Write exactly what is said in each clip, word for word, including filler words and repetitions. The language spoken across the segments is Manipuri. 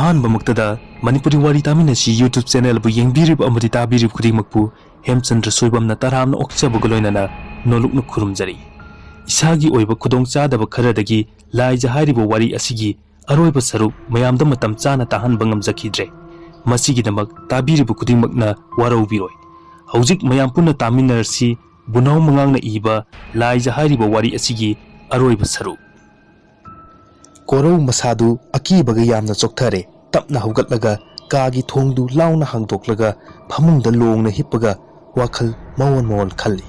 ꯑꯍꯥꯟꯕꯃꯛꯇꯗ ꯃꯅꯤꯄꯨꯔꯤ ꯋꯥꯔꯤ ꯇꯥꯃꯤꯟꯅꯁꯤ YouTube channel ꯑꯗꯨ ꯌꯦꯡꯕꯤꯔꯤꯕ ꯑꯃꯗꯤ ꯇꯥꯕꯤꯔꯤꯕ ꯈꯨꯗꯤꯡꯃꯛꯄꯨ ꯍꯦꯝꯆꯟꯗ꯭ꯔ ꯁꯣꯏꯕꯝꯅ ꯇꯔꯥꯝꯅ ꯑꯣꯛꯆꯕꯒ ꯂꯣꯏꯅꯅ ꯅꯣꯂꯨꯛꯅ ꯈꯨꯔꯨꯝꯖꯔꯤ꯫ ꯏꯁꯥꯒꯤ ꯑꯣꯏꯕ ꯈꯨꯗꯣꯡꯆꯥꯗꯕ ꯈꯔꯗꯒꯤ ꯂꯥꯏꯖ ꯍꯥꯏꯔꯤꯕ ꯋꯥꯔꯤ ꯑꯁꯤꯒꯤ ꯑꯔꯣꯏꯕ ꯁꯔꯨꯛ ꯃꯌꯥꯝꯗ ꯃꯇꯝ ꯆꯥꯅ ꯇꯥꯍꯟꯕ ꯉꯝꯖꯈꯤꯗ꯭ꯔꯦ꯫ ꯃꯁꯤꯒꯤꯗꯃꯛ ꯇꯥꯕꯤꯔꯤꯕ ꯈꯨꯗꯤꯡꯃꯛꯅ ꯋꯥꯔꯧꯕꯤꯔꯣꯏ꯫ ꯍꯧꯖꯤꯛ ꯃꯌꯥꯝ ꯄꯨꯟꯅ ꯇꯥꯃꯤꯟꯅꯔꯁꯤ ꯕꯨꯅꯥꯎ ꯃꯉꯥꯡꯅ ꯏꯕ ꯂꯥꯏꯖ ꯍꯥꯏꯔꯤꯕ ꯋꯥꯔꯤ ꯑꯁꯤꯒꯤ ꯑꯔꯣꯏꯕ ꯁꯔꯨꯛ꯫ ꯀꯣꯔꯧ ꯃꯁꯥꯗꯨ ꯑꯀꯤꯕꯒ ꯌꯥꯝꯅ ꯆꯣꯛꯊꯔꯦ꯫ ꯇꯞꯅ ꯍꯧꯒꯠꯂꯒ ꯀꯥꯒꯤ ꯊꯣꯡꯗꯨ ꯂꯥꯎꯅ ꯍꯥꯡꯗꯣꯛꯂꯒ ꯐꯃꯨꯡꯗ ꯂꯣꯡꯅ ꯍꯤꯞꯄꯒ ꯋꯥꯈꯜ ꯃꯑꯣꯟ ꯃꯑꯣꯟ ꯈꯜꯂꯤ꯫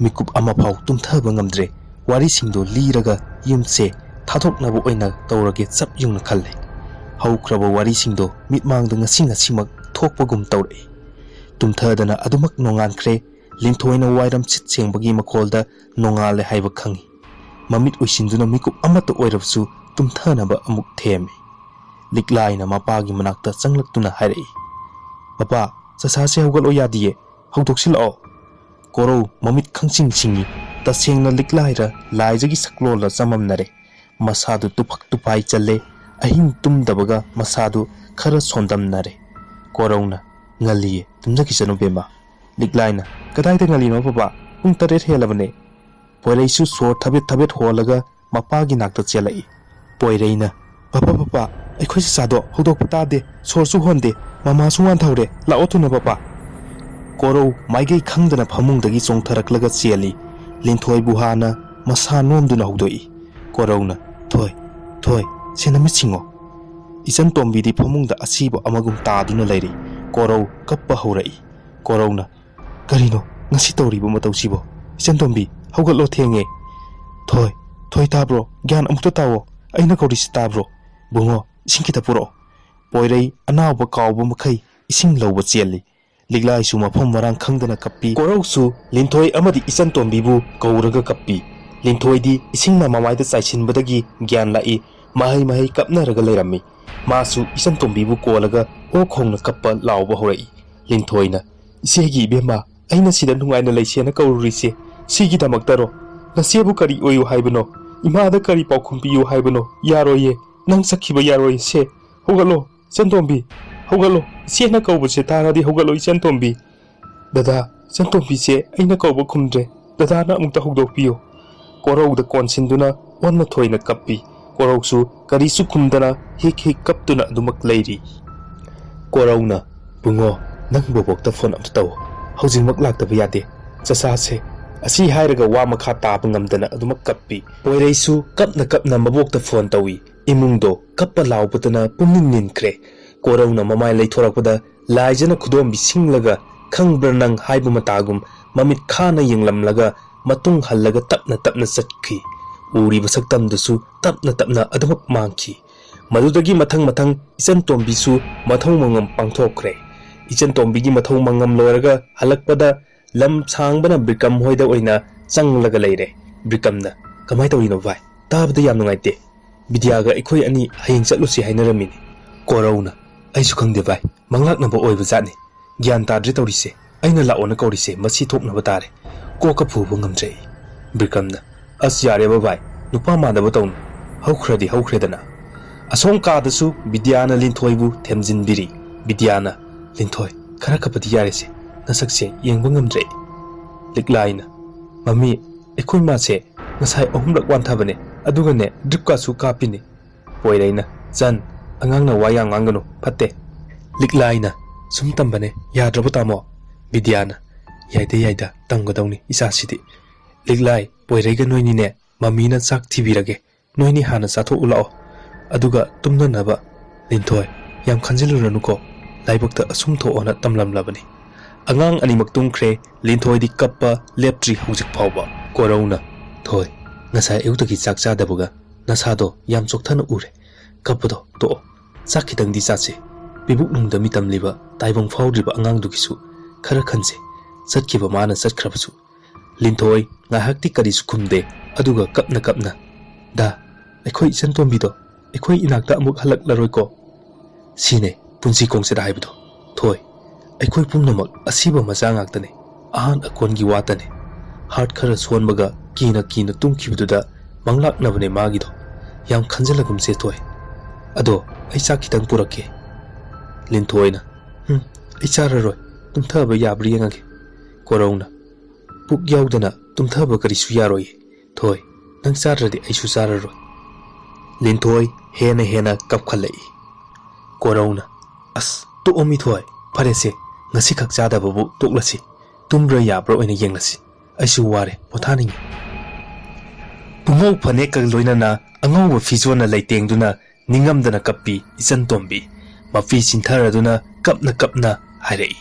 ꯃꯤꯀꯨꯞ ꯑꯃꯐꯥꯎ ꯇꯨꯝꯊꯕ ꯉꯝꯗ꯭ꯔꯦ꯫ ꯋꯥꯔꯤꯁꯤꯡꯗꯣ ꯂꯤꯔꯒ ꯌꯨꯝꯁꯦ ꯊꯥꯗꯣꯛꯅꯕ ꯑꯣꯏꯅ ꯇꯧꯔꯒꯦ ꯆꯞ ꯌꯨꯡꯅ ꯈꯜꯂꯦ꯫ ꯍꯧꯈ꯭ꯔꯕ ꯋꯥꯔꯤꯁꯤꯡꯗꯣ ꯃꯤꯠꯃꯥꯡꯗ ꯉꯁꯤ ꯉꯁꯤꯃꯛ ꯊꯣꯛꯄꯒꯨꯝ ꯇꯧꯔꯛꯏ꯫ ꯇꯨꯝꯊꯗꯅ ꯑꯗꯨꯃꯛ ꯅꯣꯡꯉꯥꯟꯈ꯭ꯔꯦ꯫ ꯂꯤꯟꯊꯣꯏꯅ ꯋꯥꯏꯔꯝ ꯁꯤꯠ ꯁꯦꯡꯕꯒꯤ ꯃꯈꯣꯜꯗ ꯅꯣꯡꯉꯥꯜꯂꯦ ꯍꯥꯏꯕ ꯈꯪꯏ꯫ ꯃꯃꯤꯠ ꯎꯏꯁꯤꯟꯗꯨꯅ ꯃꯤꯀꯨꯞ ꯑꯃꯠꯇ ꯑꯣꯏꯔꯕꯁꯨ ꯇꯨꯝꯊꯅꯕ ꯑꯃꯨꯛ ꯊꯦꯝꯃꯤ꯫ ꯂꯤꯛꯂꯥꯏꯅ ꯃꯄꯥꯒꯤ ꯃꯅꯥꯛꯇ ꯆꯪꯂꯛꯇꯨꯅ ꯍꯥꯏꯔꯛꯏ, "ꯄꯄꯥ, ꯆꯁꯥꯁꯦ ꯍꯧꯒꯠꯂꯣ ꯌꯥꯗꯤꯌꯦ, ꯍꯧꯗꯣꯛꯁꯤꯜꯂꯛꯑꯣ꯫" ꯀꯣꯔꯧ ꯃꯃꯤꯠ ꯈꯪꯁꯤꯡ ꯁꯤꯡꯏ꯫ ꯇꯁꯦꯡꯅ ꯂꯤꯛꯂꯥꯏꯔ ꯂꯥꯏꯖꯒꯤ ꯁꯛꯂꯣꯜꯂ ꯆꯃꯝꯅꯔꯦ꯫ ꯃꯁꯥꯗꯨ ꯇꯨꯐꯛ ꯇꯨꯐꯥꯏ ꯆꯜꯂꯦ꯫ ꯑꯍꯤꯡ ꯇꯨꯝꯗꯕꯒ ꯃꯁꯥꯗꯨ ꯈꯔ ꯁꯣꯟꯗꯝꯅꯔꯦ꯫ ꯀꯣꯔꯧꯅ, "ꯉꯜꯂꯤꯌꯦ, ꯇꯨꯝꯖꯈꯤꯁꯅꯨ ꯕꯦꯝꯃ꯫" ꯂꯤꯛꯂꯥꯏꯅ, "ꯀꯗꯥꯏꯗ ꯉꯜꯂꯤꯅꯣ ꯄꯄꯥ? ꯄꯨꯡ ꯇꯔꯦꯠ ꯍꯦꯜꯂꯕꯅꯦ꯫" ꯄꯣꯏꯔꯩꯁꯨ ꯁꯣꯔ ꯊꯕꯦꯠ ꯊꯕꯦꯠ ꯍꯣꯜꯂꯒ ꯃꯄꯥꯒꯤ ꯅꯥꯛꯇ ꯆꯦꯜꯂꯛꯏ꯫ ꯄꯣꯏꯔꯩꯅ, "ꯄꯄꯥ, ꯄꯄꯥ, ꯑꯩꯈꯣꯏ ꯆꯆꯥꯗꯣ ꯍꯧꯗꯣꯛꯄ ꯇꯥꯗꯦ, ꯁꯣꯔꯁꯨ ꯍꯣꯟꯗꯦ, ꯃꯃꯥꯁꯨ ꯋꯥꯟꯊꯍꯧꯔꯦ, ꯂꯥꯛꯑꯣ ꯊꯨꯅ ꯄꯄꯥ꯫" ꯀꯣꯔꯧ ꯃꯥꯏꯀꯩ ꯈꯪꯗꯅ ꯐꯃꯨꯡꯗꯒꯤ ꯆꯣꯡꯊꯔꯛꯂꯒ ꯆꯦꯜꯂꯤ꯫ ꯂꯤꯟꯊꯣꯏꯕꯨ ꯍꯥꯟꯅ ꯃꯁꯥ ꯅꯣꯝꯗꯨꯅ ꯍꯧꯗꯣꯛꯏ꯫ ꯀꯣꯔꯧꯅ, "ꯊꯣꯏ, ꯊꯣꯏ, ꯁꯦ ꯅꯃꯤꯠ ꯁꯤꯡꯉꯣ꯫" ꯏꯆꯟ ꯇꯣꯝꯕꯤꯗꯤ ꯐꯃꯨꯡꯗ ꯑꯁꯤꯕ ꯑꯃꯒꯨꯝ ꯇꯥꯗꯨꯅ ꯂꯩꯔꯤ꯫ ꯀꯣꯔꯧ ꯀꯞꯄ ꯍꯧꯔꯛꯏ꯫ ꯀꯣꯔꯧꯅ, "ꯀꯔꯤꯅꯣ ꯉꯁꯤ ꯇꯧꯔꯤꯕ ꯃꯇꯧꯁꯤꯕꯣ? ꯏꯆꯟ ꯇꯣꯝꯕꯤ, ꯍꯧꯒꯠꯂꯣ, ꯊꯦꯡꯉꯦ꯫" "ꯊꯣꯏ, ꯊꯣꯏ, ꯇꯥꯕ꯭ꯔꯣ? ꯒ꯭ꯌꯥꯟ ꯑꯃꯨꯛꯇ ꯇꯥꯋꯣ꯫ ꯑꯩꯅ ꯀꯧꯔꯤꯁꯤ ꯇꯥꯕ꯭ꯔꯣ? ꯕꯨꯡꯉꯣ, ꯏꯁꯤꯡ ꯈꯤꯇ ꯄꯨꯔꯛꯑꯣ꯫" ꯄꯣꯏꯔꯩ ꯑꯅꯥꯕ ꯀꯥꯎꯕ ꯃꯈꯩ ꯏꯁꯤꯡ ꯂꯧꯕ ꯆꯦꯜꯂꯤ꯫ ꯂꯤꯛꯂꯥꯏꯁꯨ ꯃꯐꯝ ꯃꯔꯥꯡ ꯈꯪꯗꯅ ꯀꯞꯄꯤ꯫ ꯀꯣꯔꯧꯁꯨ ꯂꯤꯟꯊꯣꯏ ꯑꯃꯗꯤ ꯏꯆꯟ ꯇꯣꯝꯕꯤꯕꯨ ꯀꯧꯔꯒ ꯀꯞꯄꯤ꯫ ꯂꯤꯟꯊꯣꯏꯗꯤ ꯏꯁꯤꯡꯅ ꯃꯃꯥꯏꯗ ꯆꯥꯏꯁꯤꯟꯕꯗꯒꯤ ꯒ꯭ꯌꯥꯟ ꯂꯥꯛꯏ꯫ ꯃꯍꯩ ꯃꯍꯩ ꯀꯞꯅꯔꯒ ꯂꯩꯔꯝꯃꯤ꯫ ꯃꯥꯁꯨ ꯏꯆꯟ ꯇꯣꯝꯕꯤꯕꯨ ꯀꯣꯜꯂꯒ ꯑꯣꯛ ꯈꯣꯡꯅ ꯀꯞꯄ ꯂꯥꯎꯕ ꯍꯧꯔꯛꯏ꯫ ꯂꯤꯟꯊꯣꯏꯅ, "ꯏꯆꯦꯒꯤ ꯏꯕꯦꯝꯃ, ꯑꯩꯅ ꯁꯤꯗ ꯅꯨꯡꯉꯥꯏꯅ ꯂꯩꯁꯦꯅ ꯀꯧꯔꯨꯔꯤꯁꯦ ꯁꯤꯒꯤꯗꯃꯛꯇꯔꯣ? ꯅꯆꯦꯕꯨ ꯀꯔꯤ ꯑꯣꯏꯌꯨ ꯍꯥꯏꯕꯅꯣ? ꯏꯃꯥꯗ ꯀꯔꯤ ꯄꯥꯎꯈꯨꯝ ꯄꯤꯌꯨ ꯍꯥꯏꯕꯅꯣ? ꯌꯥꯔꯣꯏꯌꯦ, ꯅꯪ ꯆꯠꯈꯤꯕ ꯌꯥꯔꯣꯏꯌꯦ ꯁꯦ꯫" "ꯍꯧꯒꯠꯂꯣ, ꯏꯆꯟꯇꯣꯝꯕꯤ, ꯍꯧꯒꯠꯂꯣ, ꯏꯆꯦꯅ ꯀꯧꯕꯁꯦ ꯇꯥꯔꯗꯤ ꯍꯧꯒꯠꯂꯣ, ꯏꯆꯟꯇꯣꯝꯕꯤ꯫ ꯗꯗꯥ, ꯏꯆꯟꯇꯣꯝꯕꯤꯁꯦ ꯑꯩꯅ ꯀꯧꯕ ꯈꯨꯝꯗ꯭ꯔꯦ, ꯗꯗꯥꯅ ꯑꯃꯨꯛꯇ ꯍꯧꯗꯣꯛꯄꯤꯌꯨ꯫" ꯀꯣꯔꯧꯗ ꯀꯣꯟꯁꯤꯟꯗꯨꯅ ꯑꯣꯟꯅ ꯊꯣꯏꯅ ꯀꯞꯄꯤ꯫ ꯀꯣꯔꯧꯁꯨ ꯀꯔꯤꯁꯨ ꯈꯨꯝꯗꯅ ꯍꯤꯛ ꯍꯤꯛ ꯀꯞꯇꯨꯅ ꯑꯗꯨꯃꯛ ꯂꯩꯔꯤ꯫ ꯀꯣꯔꯧꯅ, "ꯕꯨꯡꯉꯣ, ꯅꯪ ꯕꯣꯕꯣꯛꯇ ꯐꯣꯟ ꯑꯝꯇ ꯇꯧ꯫ ꯍꯧꯖꯤꯛꯃꯛ ꯂꯥꯛꯇꯕ ꯌꯥꯗꯦ꯫ ꯆꯆꯥꯁꯦ꯫" ꯑꯁꯤ ꯍꯥꯏꯔꯒ ꯋꯥ ꯃꯈꯥ ꯇꯥꯕ ꯉꯝꯗꯅ ꯑꯗꯨꯃꯛ ꯀꯞꯄꯤ꯫ ꯄꯣꯏꯔꯩꯁꯨ ꯀꯞꯅ ꯀꯞꯅ ꯃꯕꯣꯛꯇ ꯐꯣꯟ ꯇꯧꯏ꯫ ꯏꯃꯨꯡꯗꯣ ꯀꯞꯄ ꯂꯥꯎꯕꯗꯅ ꯄꯨꯝꯅꯤꯟ ꯅꯤꯟꯈ꯭ꯔꯦ꯫ ꯀꯣꯔꯧꯅ ꯃꯃꯥꯏ ꯂꯩꯊꯣꯔꯛꯄꯗ ꯂꯥꯏꯖꯅ ꯈꯨꯗꯣꯝꯕꯤ ꯁꯤꯡꯂꯒ "ꯈꯪꯕ꯭ꯔꯥ ꯅꯪ?" ꯍꯥꯏꯕ ꯃꯇꯥꯒꯨꯝ ꯃꯃꯤꯠ ꯈꯥꯅ ꯌꯦꯡꯂꯝꯂꯒ ꯃꯇꯨꯡ ꯍꯜꯂꯒ ꯇꯞꯅ ꯇꯞꯅ ꯆꯠꯈꯤ꯫ ꯎꯔꯤꯕ ꯁꯛꯇꯝꯗꯨꯁꯨ ꯇꯞꯅ ꯇꯞꯅ ꯑꯗꯨꯃꯛ ꯃꯥꯡꯈꯤ꯫ ꯃꯗꯨꯗꯒꯤ ꯃꯊꯪ ꯃꯊꯪ ꯏꯆꯟ ꯇꯣꯝꯕꯤꯁꯨ ꯃꯊꯧ ꯃꯉꯝ ꯄꯥꯡꯊꯣꯛꯈ꯭ꯔꯦ꯫ ꯏꯆꯟ ꯇꯣꯝꯕꯤꯒꯤ ꯃꯊꯧ ꯃꯉꯝ ꯂꯣꯏꯔꯒ ꯍꯜꯂꯛꯄꯗ ꯂꯝ ꯁꯥꯡꯕꯅ ꯕꯤꯀ꯭ꯔꯝ ꯍꯣꯏꯗ ꯑꯣꯏꯅ ꯆꯪꯂꯒ ꯂꯩꯔꯦ꯫ ꯕꯤꯀ꯭ꯔꯝꯅ, "ꯀꯃꯥꯏ ꯇꯧꯔꯤꯅꯣ ꯚꯥꯏ? ꯇꯥꯕꯗ ꯌꯥꯝ ꯅꯨꯡꯉꯥꯏꯇꯦ꯫ ꯕꯤꯗ꯭ꯌꯥꯒ ꯑꯩꯈꯣꯏ ꯑꯅꯤ ꯍꯌꯦꯡ ꯆꯠꯂꯨꯁꯤ ꯍꯥꯏꯅꯔꯝꯃꯤꯅꯤ꯫" ꯀꯣꯔꯧꯅ, "ꯑꯩꯁꯨ ꯈꯪꯗꯦ ꯚꯥꯏ, ꯃꯪꯂꯥꯛꯅꯕ ꯑꯣꯏꯕ ꯖꯥꯠꯅꯤ꯫ ꯒ꯭ꯌꯥꯟ ꯇꯥꯗ꯭ꯔꯦ ꯇꯧꯔꯤꯁꯦ꯫ ꯑꯩꯅ ꯂꯥꯛꯑꯣꯅ ꯀꯧꯔꯤꯁꯦ ꯃꯁꯤ ꯊꯣꯛꯅꯕ ꯇꯥꯔꯦ꯫ ꯀꯣꯛꯀ ꯄꯨꯕ ꯉꯝꯗ꯭ꯔꯦ ꯑꯩ꯫" ꯕꯤꯀ꯭ꯔꯝꯅ, "ꯑꯁ ꯌꯥꯔꯦꯕ ꯚꯥꯏ, ꯅꯨꯄꯥ ꯃꯥꯟꯗꯕ ꯇꯧꯅꯨ꯫ ꯍꯧꯈ꯭ꯔꯗꯤ ꯍꯧꯈ꯭ꯔꯦꯗꯅ꯫" ꯑꯁꯣꯝ ꯀꯥꯗꯁꯨ ꯕꯤꯗ꯭ꯌꯥꯅ ꯂꯤꯟꯊꯣꯏꯕꯨ ꯊꯦꯝꯖꯤꯟꯕꯤꯔꯤ꯫ ꯕꯤꯗ꯭ꯌꯥꯅ, "ꯂꯤꯟꯊꯣꯏ, ꯈꯔ ꯈꯞꯄꯗꯤ ꯌꯥꯔꯦꯁꯦ꯫ ꯅꯁꯛꯁꯦ ꯌꯦꯡꯕ ꯉꯝꯗ꯭ꯔꯦ ꯑꯩ꯫" ꯂꯤꯛꯂꯥꯏꯅ, "ꯃꯃꯤ, ꯑꯩꯈꯣꯏ ꯃꯥꯁꯦ ꯉꯁꯥꯏ ꯑꯍꯨꯝꯂꯛ ꯋꯥꯟꯊꯕꯅꯦ, ꯑꯗꯨꯒꯅꯦ ꯗ꯭ꯔꯤꯞꯀꯥꯁꯨ ꯀꯥꯞꯄꯤꯅꯦ꯫" ꯄꯣꯏꯔꯩꯅ, "ꯆꯟ, ꯑꯉꯥꯡꯅ ꯋꯥ ꯌꯥꯝ ꯉꯥꯡꯒꯅꯨ, ꯐꯠꯇꯦ꯫" ꯂꯤꯛꯂꯥꯏꯅ, "ꯁꯨꯝ ꯇꯝꯕꯅꯦ, ꯌꯥꯗ꯭ꯔꯕ ꯇꯥꯃꯣ?" ꯕꯤꯗ꯭ꯌꯥꯅ, "ꯌꯥꯏꯗ ꯌꯥꯏꯗ, ꯇꯝꯒꯗꯧꯅꯤ ꯏꯆꯥꯁꯤꯗꯤ꯫ ꯂꯤꯛꯂꯥꯏ, ꯄꯣꯏꯔꯩꯒ ꯅꯣꯏꯅꯤꯅꯦ ꯃꯃꯤꯅ ꯆꯥꯛ ꯊꯤꯕꯤꯔꯒꯦ꯫ ꯅꯣꯏꯅꯤ ꯍꯥꯟꯅ ꯆꯥꯊꯣꯛꯎ ꯂꯥꯛꯑꯣ꯫ ꯑꯗꯨꯒ ꯇꯨꯝꯅꯅꯕ꯫ ꯂꯤꯟꯊꯣꯏ, ꯌꯥꯝ ꯈꯟꯖꯤꯜꯂꯨꯔꯅꯨꯀꯣ꯫ ꯂꯥꯏꯕꯛꯇ ꯑꯁꯨꯝ ꯊꯣꯛꯑꯣꯅ ꯇꯝꯂꯝꯂꯕꯅꯤ꯫" ꯑꯉꯥꯡ ꯑꯅꯤꯃꯛ ꯇꯨꯝꯈ꯭ꯔꯦ꯫ ꯂꯤꯟꯊꯣꯏꯗꯤ ꯀꯞꯄ ꯂꯦꯞꯇ꯭ꯔꯤ ꯍꯧꯖꯤꯛ ꯐꯥꯎꯕ꯫ ꯀꯣꯔꯧꯅ, "ꯊꯣꯏ, ꯉꯁꯥꯏ ꯑꯌꯨꯛꯇꯒꯤ ꯆꯥꯛ ꯆꯥꯗꯕꯒ ꯅꯁꯥꯗꯣ ꯌꯥꯝ ꯆꯣꯛꯊꯅ ꯎꯔꯦ꯫ ꯀꯞꯄꯗꯣ ꯇꯣꯛꯑꯣ꯫ ꯆꯥꯛ ꯈꯤꯇꯪꯗꯤ ꯆꯥꯁꯦ꯫ ꯄꯤꯕꯨꯛꯅꯨꯡꯗ ꯃꯤꯇꯝꯂꯤꯕ ꯇꯥꯏꯕꯪ ꯐꯥꯎꯗ꯭ꯔꯤꯕ ꯑꯉꯥꯡꯗꯨꯒꯤꯁꯨ ꯈꯔ ꯈꯟꯁꯦ꯫ ꯆꯠꯈꯤꯕ ꯃꯥꯅ ꯆꯠꯈ꯭ꯔꯕꯁꯨ꯫" ꯂꯤꯟꯊꯣꯏ ꯉꯥꯏꯍꯥꯛꯇꯤ ꯀꯔꯤꯁꯨ ꯈꯨꯝꯗꯦ, ꯑꯗꯨꯒ ꯀꯞꯅ ꯀꯞꯅ, "ꯗꯥ, ꯑꯩꯈꯣꯏ ꯏꯆꯟ ꯇꯣꯝꯕꯤꯗꯣ ꯑꯩꯈꯣꯏ ꯏꯅꯥꯛꯇ ꯑꯃꯨꯛ ꯍꯜꯂꯛꯂꯔꯣꯏꯀꯣ?" "ꯁꯤꯅꯦ ꯄꯨꯟꯁꯤ ꯈꯣꯡꯆꯠ ꯍꯥꯏꯕꯗꯣ, ꯊꯣꯏ꯫ ꯑꯩꯈꯣꯏ ꯄꯨꯝꯅꯃꯛ ꯑꯁꯤꯕ ꯃꯆꯥ ꯉꯥꯛꯇꯅꯦ꯫ ꯑꯍꯥꯟ ꯑꯀꯣꯟꯒꯤ ꯋꯥꯇꯅꯦ꯫ ꯍꯥꯔꯠ ꯈꯔ ꯁꯣꯟꯕꯒ ꯀꯤꯅ ꯀꯤꯅ ꯇꯨꯝꯈꯤꯕꯗꯨꯗ ꯃꯪꯂꯥꯛꯅꯕꯅꯦ ꯃꯥꯒꯤꯗꯣ꯫ ꯌꯥꯝ ꯈꯟꯖꯤꯜꯂꯒꯨꯝꯁꯦ ꯊꯣꯏ꯫ ꯑꯗꯣ ꯑꯩ ꯆꯥꯛ ꯈꯤꯇꯪ ꯄꯨꯔꯛꯀꯦ꯫ ꯂꯤꯟꯊꯣꯏꯅ, "ꯍꯨꯝ, ꯑꯩ ꯆꯥꯔꯔꯣꯏ, ꯇꯨꯝꯊꯕ ꯌꯥꯕ꯭ꯔꯥ ꯌꯦꯡꯉꯒꯦ"꯫ ꯀꯣꯔꯧꯅ, "ꯄꯨꯛ ꯌꯥꯎꯗꯅ ꯇꯨꯝꯊꯕ ꯀꯔꯤꯁꯨ ꯌꯥꯔꯣꯏꯌꯦ ꯊꯣꯏ, ꯅꯪ ꯆꯥꯗ꯭ꯔꯗꯤ ꯑꯩꯁꯨ ꯆꯥꯔꯔꯣꯏ"꯫ ꯂꯤꯟꯊꯣꯏ ꯍꯦꯟꯅ ꯍꯦꯟꯅ ꯀꯞꯈꯠꯂꯛꯏ꯫ ꯀꯣꯔꯧꯅ, "ꯑꯁ, ꯇꯣꯛꯑꯣ ꯃꯤꯊꯣꯏ, ꯐꯔꯦꯁꯦ, ꯉꯁꯤꯈꯛ ꯆꯥꯗꯕꯕꯨ ꯇꯣꯛꯂꯁꯤ, ꯇꯨꯝꯕ꯭ꯔꯥ ꯌꯥꯕ꯭ꯔꯥ ꯑꯣꯏꯅ ꯌꯦꯡꯂꯁꯤ, ꯑꯩꯁꯨ ꯋꯥꯔꯦ, ꯄꯣꯊꯥꯅꯤꯡꯉꯤ"꯫ ꯄꯨꯡꯉꯧ ꯐꯅꯦꯛꯀ ꯂꯣꯏꯅꯅ ꯑꯉꯧꯕ ꯐꯤꯖꯣꯜꯅ ꯂꯩꯇꯦꯡꯗꯨꯅ ꯅꯤꯡꯉꯝꯗꯅ ꯀꯞꯄꯤ ꯏꯆꯟ ꯇꯣꯝꯕꯤ꯫ ꯃꯄꯤ ꯆꯤꯟꯊꯔꯗꯨꯅ ꯀꯞꯅ ꯀꯞꯅ ꯍꯥꯏꯔꯛꯏ,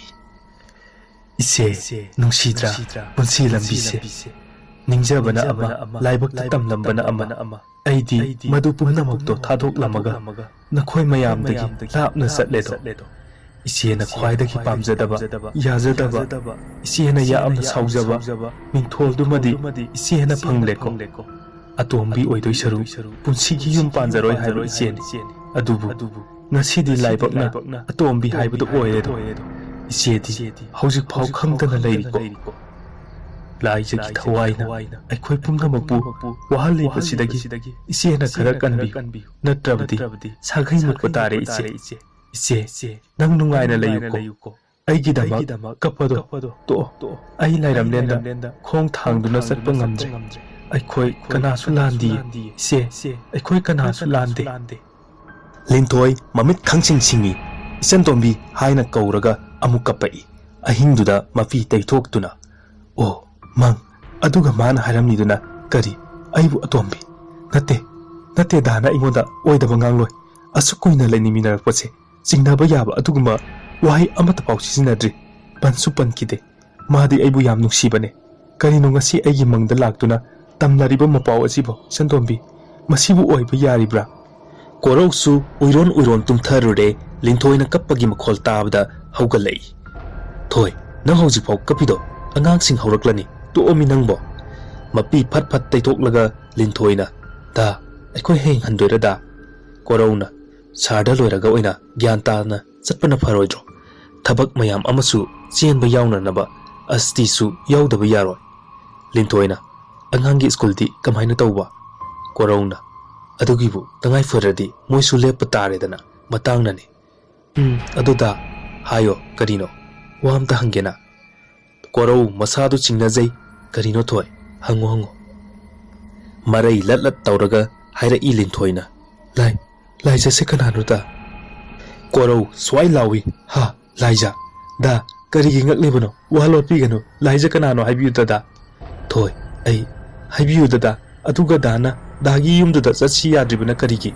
"ꯏꯆꯦ, ꯅꯨꯡꯁꯤꯗ꯭ꯔꯥ ꯄꯨꯟꯁꯤ ꯂꯝꯕꯤꯁꯦ? ꯅꯤꯡꯖꯕꯅ ꯑꯃ, ꯂꯥꯏꯕꯛꯇ ꯇꯝꯂꯝꯕꯅ ꯑꯃ꯫ ꯑꯩꯗꯤ ꯃꯗꯨ ꯄꯨꯝꯅꯃꯛꯇꯣ ꯊꯥꯗꯣꯛꯂꯝꯃꯒ ꯅꯈꯣꯏ ꯃꯌꯥꯝꯗꯒꯤ ꯂꯥꯞꯅ ꯆꯠꯂꯦꯗꯣ꯫ ꯏꯆꯦꯅ ꯈ꯭ꯋꯥꯏꯗꯒꯤ ꯄꯥꯝꯖꯗꯕ, ꯌꯥꯖꯗꯕ, ꯏꯆꯦꯅ ꯌꯥꯝꯅ ꯁꯥꯎꯖꯕ ꯃꯤꯡꯊꯣꯜꯗꯨꯃꯗꯤ ꯏꯆꯦꯅ ꯐꯪꯂꯦꯀꯣ꯫ ꯑꯇꯣꯝꯕꯤ ꯑꯣꯏꯗꯣꯏ ꯁꯔꯨꯛ ꯄꯨꯟꯁꯤꯒꯤ ꯌꯨꯝ ꯄꯥꯟꯖꯔꯣꯏ ꯍꯥꯏꯕ ꯏꯆꯦꯅꯤ꯫ ꯑꯗꯨꯕꯨ ꯉꯁꯤꯗꯤ ꯂꯥꯏꯕꯛꯅ ꯑꯇꯣꯝꯕꯤ ꯍꯥꯏꯕꯗꯨ ꯑꯣꯏꯔꯦꯗꯣ꯫ ꯏꯆꯦꯗꯤ ꯍꯧꯖꯤꯛꯐꯥꯎ ꯈꯪꯗꯅ ꯂꯩꯔꯤꯀꯣ꯫ ꯂꯥꯏꯖꯒꯤ ꯊꯋꯥꯏꯅ ꯑꯩꯈꯣꯏ ꯄꯨꯝꯅꯃꯛꯄꯨ ꯋꯥꯍꯜꯂꯤꯕꯁꯤꯗꯒꯤ ꯏꯆꯦꯅ ꯈꯔ ꯀꯟꯕꯤꯌꯨ, ꯅꯠꯇ꯭ꯔꯕꯗꯤ ꯁꯥꯒꯩ ꯃꯨꯠꯄ ꯇꯥꯔꯦ ꯏꯆꯦ꯫ ꯏꯆꯦ, ꯅꯪ ꯅꯨꯡꯉꯥꯏꯅ ꯂꯩꯌꯨꯀꯣ꯫ ꯑꯩꯒꯤꯗꯃꯛ ꯀꯞꯄꯗꯣ ꯇꯣꯛꯑꯣ꯫ ꯑꯩ ꯂꯥꯏꯔꯝꯂꯦꯟꯗ ꯈꯣꯡ ꯊꯥꯡꯗꯨꯅ ꯆꯠꯄ ꯉꯝꯗ꯭ꯔꯦ꯫ ꯑꯩꯈꯣꯏ ꯀꯅꯥꯁꯨ ꯂꯥꯟꯗꯤꯌꯦ꯫ ꯏꯆꯦ, ꯑꯩꯈꯣꯏ ꯀꯅꯥꯁꯨ ꯂꯥꯟꯗꯦ꯫ ꯂꯤꯟꯊꯣꯏ ꯃꯃꯤꯠ ꯈꯪꯁꯤꯡ ꯁꯤꯡꯏ꯫ "ꯏꯆꯟꯇꯣꯝꯕꯤ" ꯍꯥꯏꯅ ꯀꯧꯔꯒ ꯑꯃꯨꯛ ꯀꯞꯄꯛꯏ꯫ ꯑꯍꯤꯡꯗꯨꯗ ꯃꯄꯤ ꯇꯩꯊꯣꯛꯇꯨꯅ, "ꯑꯣ, ꯃꯪ, ꯑꯗꯨꯒ ꯃꯥꯅ ꯍꯥꯏꯔꯝꯂꯤꯗꯨꯅ ꯀꯔꯤ? ꯑꯩꯕꯨ ꯑꯇꯣꯝꯕꯤ? ꯅꯠꯇꯦ, ꯅꯠꯇꯦ, ꯗꯥꯅ ꯑꯩꯉꯣꯟꯗ ꯑꯣꯏꯗꯕ ꯉꯥꯡꯂꯣꯏ꯫ ꯑꯁꯨꯛ ꯀꯨꯏꯅ ꯂꯩꯃꯤꯟꯅꯔꯛꯄꯁꯦ ꯆꯤꯡꯅꯕ ꯌꯥꯕ ꯑꯗꯨꯒꯨꯝꯕ ꯋꯥꯍꯩ ꯑꯃꯠꯇ ꯐꯥꯎ ꯁꯤꯖꯤꯟꯅꯗ꯭ꯔꯤ꯫ ꯄꯟꯁꯨ ꯄꯟꯈꯤꯗꯦ꯫ ꯃꯥꯗꯤ ꯑꯩꯕꯨ ꯌꯥꯝ ꯅꯨꯡꯁꯤꯕꯅꯦ꯫ ꯀꯔꯤꯅꯣ ꯉꯁꯤ ꯑꯩꯒꯤ ꯃꯪꯗ ꯂꯥꯛꯇꯨꯅ ꯇꯝꯅꯔꯤꯕ ꯃꯄꯥꯎ ꯑꯁꯤꯕꯣ, ꯏꯆꯟꯇꯣꯝꯕꯤ? ꯃꯁꯤꯕꯨ ꯑꯣꯏꯕ ꯌꯥꯔꯤꯕ꯭ꯔꯥ?" ꯀꯣꯔꯧꯁꯨ ꯎꯏꯔꯣꯟ ꯎꯏꯔꯣꯟ ꯇꯨꯝꯊꯔꯨꯔꯦ꯫ ꯂꯤꯟꯊꯣꯏꯅ ꯀꯞꯄꯒꯤ ꯃꯈꯣꯜ ꯇꯥꯕꯗ ꯍꯧꯒꯠꯂꯛꯏ꯫ "ꯊꯣꯏ, ꯅꯪ ꯍꯧꯖꯤꯛꯐꯥꯎ ꯀꯞꯄꯤꯗꯣ? ꯑꯉꯥꯡꯁꯤꯡ ꯍꯧꯔꯛꯂꯅꯤ, ꯇꯣꯛꯑꯣꯃꯤ ꯅꯪꯕꯣ"꯫ ꯃꯄꯤ ꯐꯠ ꯐꯠ ꯇꯩꯊꯣꯛꯂꯒ ꯂꯤꯟꯊꯣꯏꯅ, "ꯗꯥ, ꯑꯩꯈꯣꯏ ꯍꯌꯦꯡ ꯍꯟꯗꯣꯏꯔ ꯗꯥ?" ꯀꯣꯔꯧꯅ, "ꯁꯍꯔꯗ ꯂꯣꯏꯔꯒ ꯑꯣꯏꯅ ꯒ꯭ꯌꯥꯟ ꯇꯥꯅ ꯆꯠꯄꯅ ꯐꯔꯣꯏꯗ꯭ꯔꯣ? ꯊꯕꯛ ꯃꯌꯥꯝ ꯑꯃꯁꯨ ꯆꯦꯟꯕ ꯌꯥꯎꯅꯅꯕ ꯑꯁꯇꯤꯁꯨ ꯌꯥꯎꯗꯕ ꯌꯥꯔꯣꯏ"꯫ ꯂꯤꯟꯊꯣꯏꯅ, "ꯑꯉꯥꯡꯒꯤ ꯁ꯭ꯀꯨꯜꯗꯤ ꯀꯃꯥꯏꯅ ꯇꯧꯕ?" ꯀꯣꯔꯧꯅ, ꯑꯗꯨꯒꯤꯕꯨ ꯇꯉꯥꯏ ꯐꯗ꯭ꯔꯗꯤ ꯃꯣꯏꯁꯨ ꯂꯦꯞꯄ ꯇꯥꯔꯦꯗꯅ, ꯃꯇꯥꯡꯅꯅꯤ꯫ "ꯎꯝ, ꯑꯗꯨꯗ ꯍꯥꯏꯌꯣ, ꯀꯔꯤꯅꯣ? ꯋꯥ ꯑꯝꯇ ꯍꯪꯒꯦꯅ?" ꯀꯣꯔꯧ ꯃꯁꯥꯗꯨ ꯆꯤꯡꯅꯖꯩ꯫ "ꯀꯔꯤꯅꯣ ꯊꯣꯏ? ꯍꯪꯉꯣ, ꯍꯪꯉꯣ꯫" ꯃꯔꯩ ꯂꯠ ꯂꯠ ꯇꯧꯔꯒ ꯍꯥꯏꯔꯛꯏ ꯂꯤꯟꯊꯣꯏꯅ꯫ "ꯂꯥꯏ, ꯂꯥꯏꯖꯁꯦ ꯀꯅꯥꯅꯣꯗ?" ꯀꯣꯔꯧ ꯁ꯭ꯋꯥꯏ ꯂꯥꯎꯏ꯫ "ꯍꯥ, ꯂꯥꯏꯖ? ꯗꯥ, ꯀꯔꯤꯒꯤ ꯉꯛꯂꯤꯕꯅꯣ? ꯋꯥ ꯂꯣꯠꯄꯤꯒꯅꯨ꯫ ꯂꯥꯏꯖ ꯀꯅꯥꯅꯣ ꯍꯥꯏꯕꯤꯌꯨ ꯗꯗꯥ꯫" "ꯊꯣꯏ, ꯑꯩ ꯍꯥꯏꯕꯤꯌꯨ ꯗꯗꯥ꯫ ꯑꯗꯨꯒ ꯗꯥꯅ ꯗꯥꯒꯤ ꯌꯨꯝꯗꯨꯗ ꯆꯠꯁꯤ ꯌꯥꯗ꯭ꯔꯤꯕꯅ ꯀꯔꯤꯒꯤ?